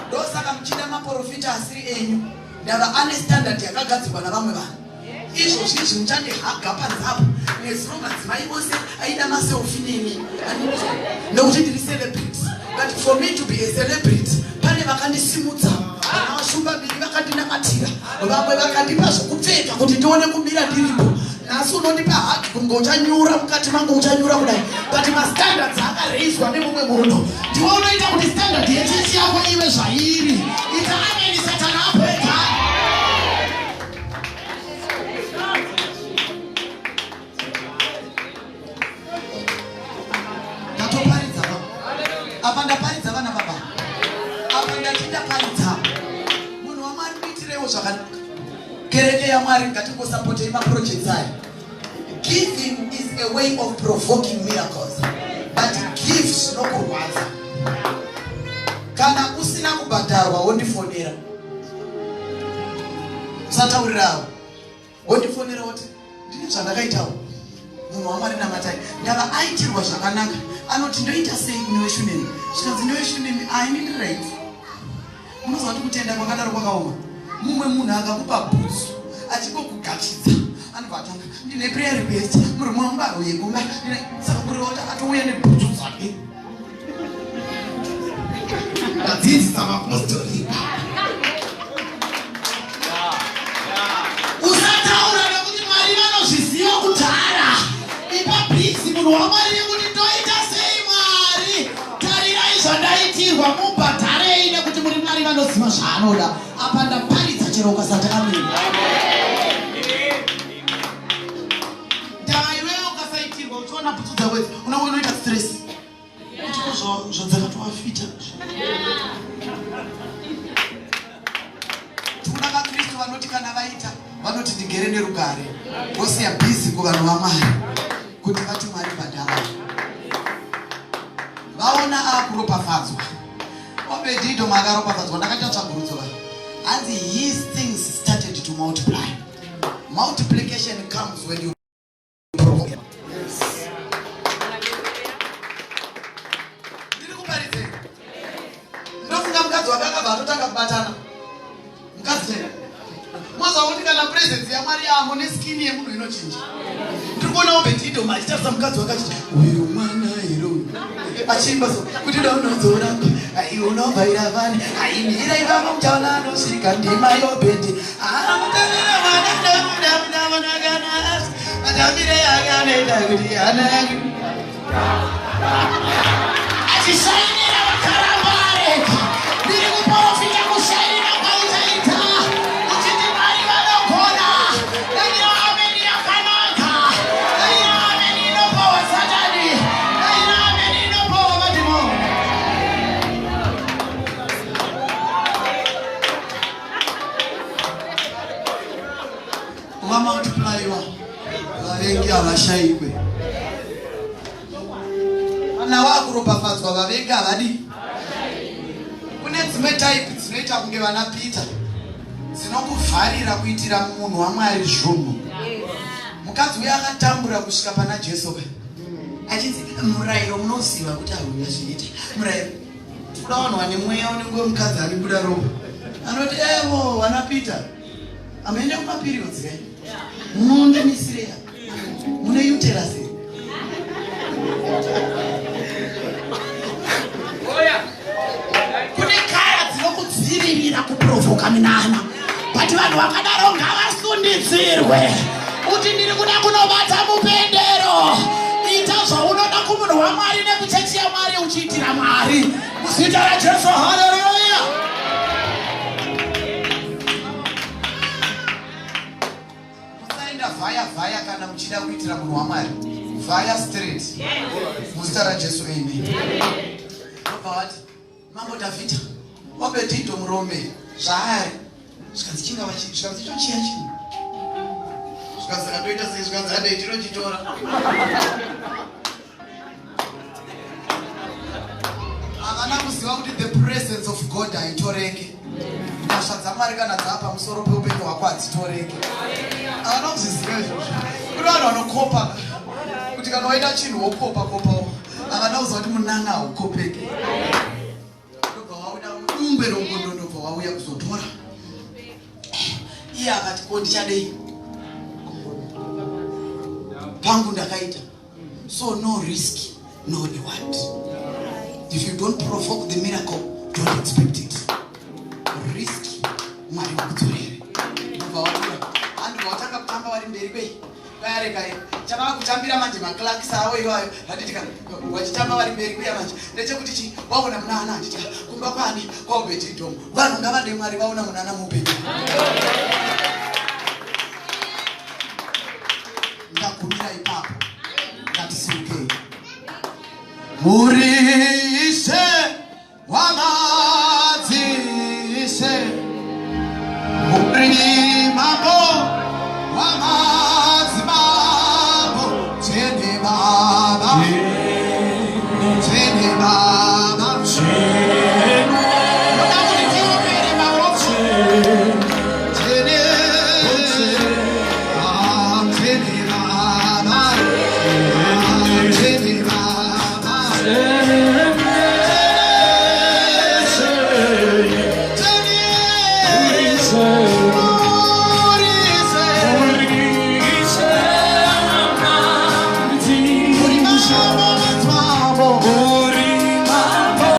[SPEAKER 1] ndosaka muchida maporofita asiri enyu ndava ane standard yakagadzirwa navamwe vanhu izvozvi izvi muchandihaga panze apo nezuro madzimai ose aida maselfi neni nekuti ndiri celebrity but for me to be a celebrity pane vakandisimudza vana vashumba mbiri vakandinamatira vamwe vakandipa zvokupfeka kuti ndione kumira ndiripo nhasi unondipa hug kunge uchanyura mukati mangu uchanyura kudai but mastandards akareiswa nemumwe munhu
[SPEAKER 5] ndiwe unoita kuti standard yechechi yako ive zvairi ita ameni satana apweka
[SPEAKER 1] ndatoparidza baba apa ndaparidza vana baba apa ndati ndaparidza munhu wamwari muitireiwo zvakanaka kereke yamwari ngatingosapotei maprojects aya giving is a way of provoking miracles but give zvinokurwadza kana usina kubhadharwa wondifonera usataurirawo wondifonera woti ndine zvandakaitawo munhu wamwari namatai ndava aitirwa zvakanaka anoti ndoita sei kune weshunemi zvikanzi neweshunemi aini ndiri right munoziva kuti kutenda kwakadaro kwakaoma mumwe munhu akakupa bhutsu achingokugachidza anobva atanga ndine prayer request murume wangu auye kumba saka kureva kuti atouya nebhutsu dzake
[SPEAKER 5] ndadzidzisa mapostori usataura nekuti mwari vanozviziva kudhara ipa bp kumunhu waMwari nekuti ndoita sei Mwari, tarirai zvandaitirwa, mubhadharei nekuti muri Mwari vanoziva zvaanoda. Apa ndaparidza chero ukasati ameni. Ndava iwewe ukasaitirwa uchiona bhutsu dzako idzi unenge unoita stress kuti ko zvadzakatowafita.
[SPEAKER 1] Tuna vaKristu vanoti kana vaita vanoti ndigere nerugare, vosiya bhizi kuvanhu vaMwari kuti vati Mwari bhadharai. Vaona akuropafadzwa. Obedidom akaropafadzwa, ndakaita tsvagurudzo va hanzi his things started to multiply. Multiplication comes when you provoke. Ndiri kuparidzei? Ndofunga mukadzi wake akabva atotanga kubatana. Mukadzi chaiye. Moziva kuti kana presence yaMwari yamo neskini yemunhu inochinja. Ndiri kuona Obedidom achitarisa mukadzi wake achiti uyu mwana here uyu achiimba so kuti daunodzora aiwe unobvaira vani aimira ivavo muchaona anosvika ndima yobhedhi amutarira mwana ndamudamudamudamunakana matambire ake anoita kuti hana yake
[SPEAKER 5] Achishainira vakaramba areka. Ndiri kuporofita kushainira kwauchaita uchiti Mwari vanogona. Daira ameni yakanaka, daira ameni inopowa Satani, daira ameni inopowa madhimoni.
[SPEAKER 1] Vamultiplyiwa vavengi havashaikwe. Kana wakuropafadzwa vavengi havadi. Kune dzimwe type dzinoita kunge vana Peter dzinokuvharira kuitira munhu waMwari zvunhu. Mukadzi uya akatambura kusvika pana Jesu ka achinzi murayiro munoziva kuti hauna zviita murayiro. Kuda vanhu vane mweya unenge wemukadzi anobuda ropa anoti evo vana Peter amuende kumaperiods kai munondimisireya mune uterus here?
[SPEAKER 5] Kune kaya dzinokudzivirira kuprovoka minana, but vanhu vakadaro ngavasundidzirwe kuti ndiri kuda kunobata mupendero. Ita zvaunoda kumunhu waMwari nekuchechi yaMwari uchiitira Mwari muzita raJesu. Haleluya.
[SPEAKER 1] Musaenda vhaya vhaya kana muchida kuitira munhu waMwari, vhaya straight muzita raJesu, amen. Ndobva vati mambo Dhavhidha Obedidho murombe zvaari, zvikanzi chingava chii, zvikanzi icho chiya chinhu, zvikanzi akatoita sei, zvikanzi handei tinochitora. Havana kuziva kuti the presence of God haitoreke. Nyasha dzaMwari kana dzaa pamusoro peupenyu hwako hadzitoreke. Havana kuzviziva izvozvo. Kune vanhu vanokopa kuti kana waita chinhu wokopa kopawo. Havana kuziva kuti munana haukopeki. Ndobva wauda mudungwe rongondo, ndobva wauya kuzotora. Iye akati ko ndichadei? Pangu ndakaita. So no risk, no reward. If you don't provoke the miracle, don't expect it. Risk, Mwari vakudzorere. Ndobva watura. Andobva watanga kutamba vari mberi kwei. Kwayareka chavava kutambira manje maclarks avo iwayo handitika vachitamba vari mberi kuya manje ndechekuti chi waona munana handitika kumba kwani kwaObedidom. Vanhu ngavade Mwari vaona munana muupenyu. Ndagumira ipapo. Ngatisimukei. Muri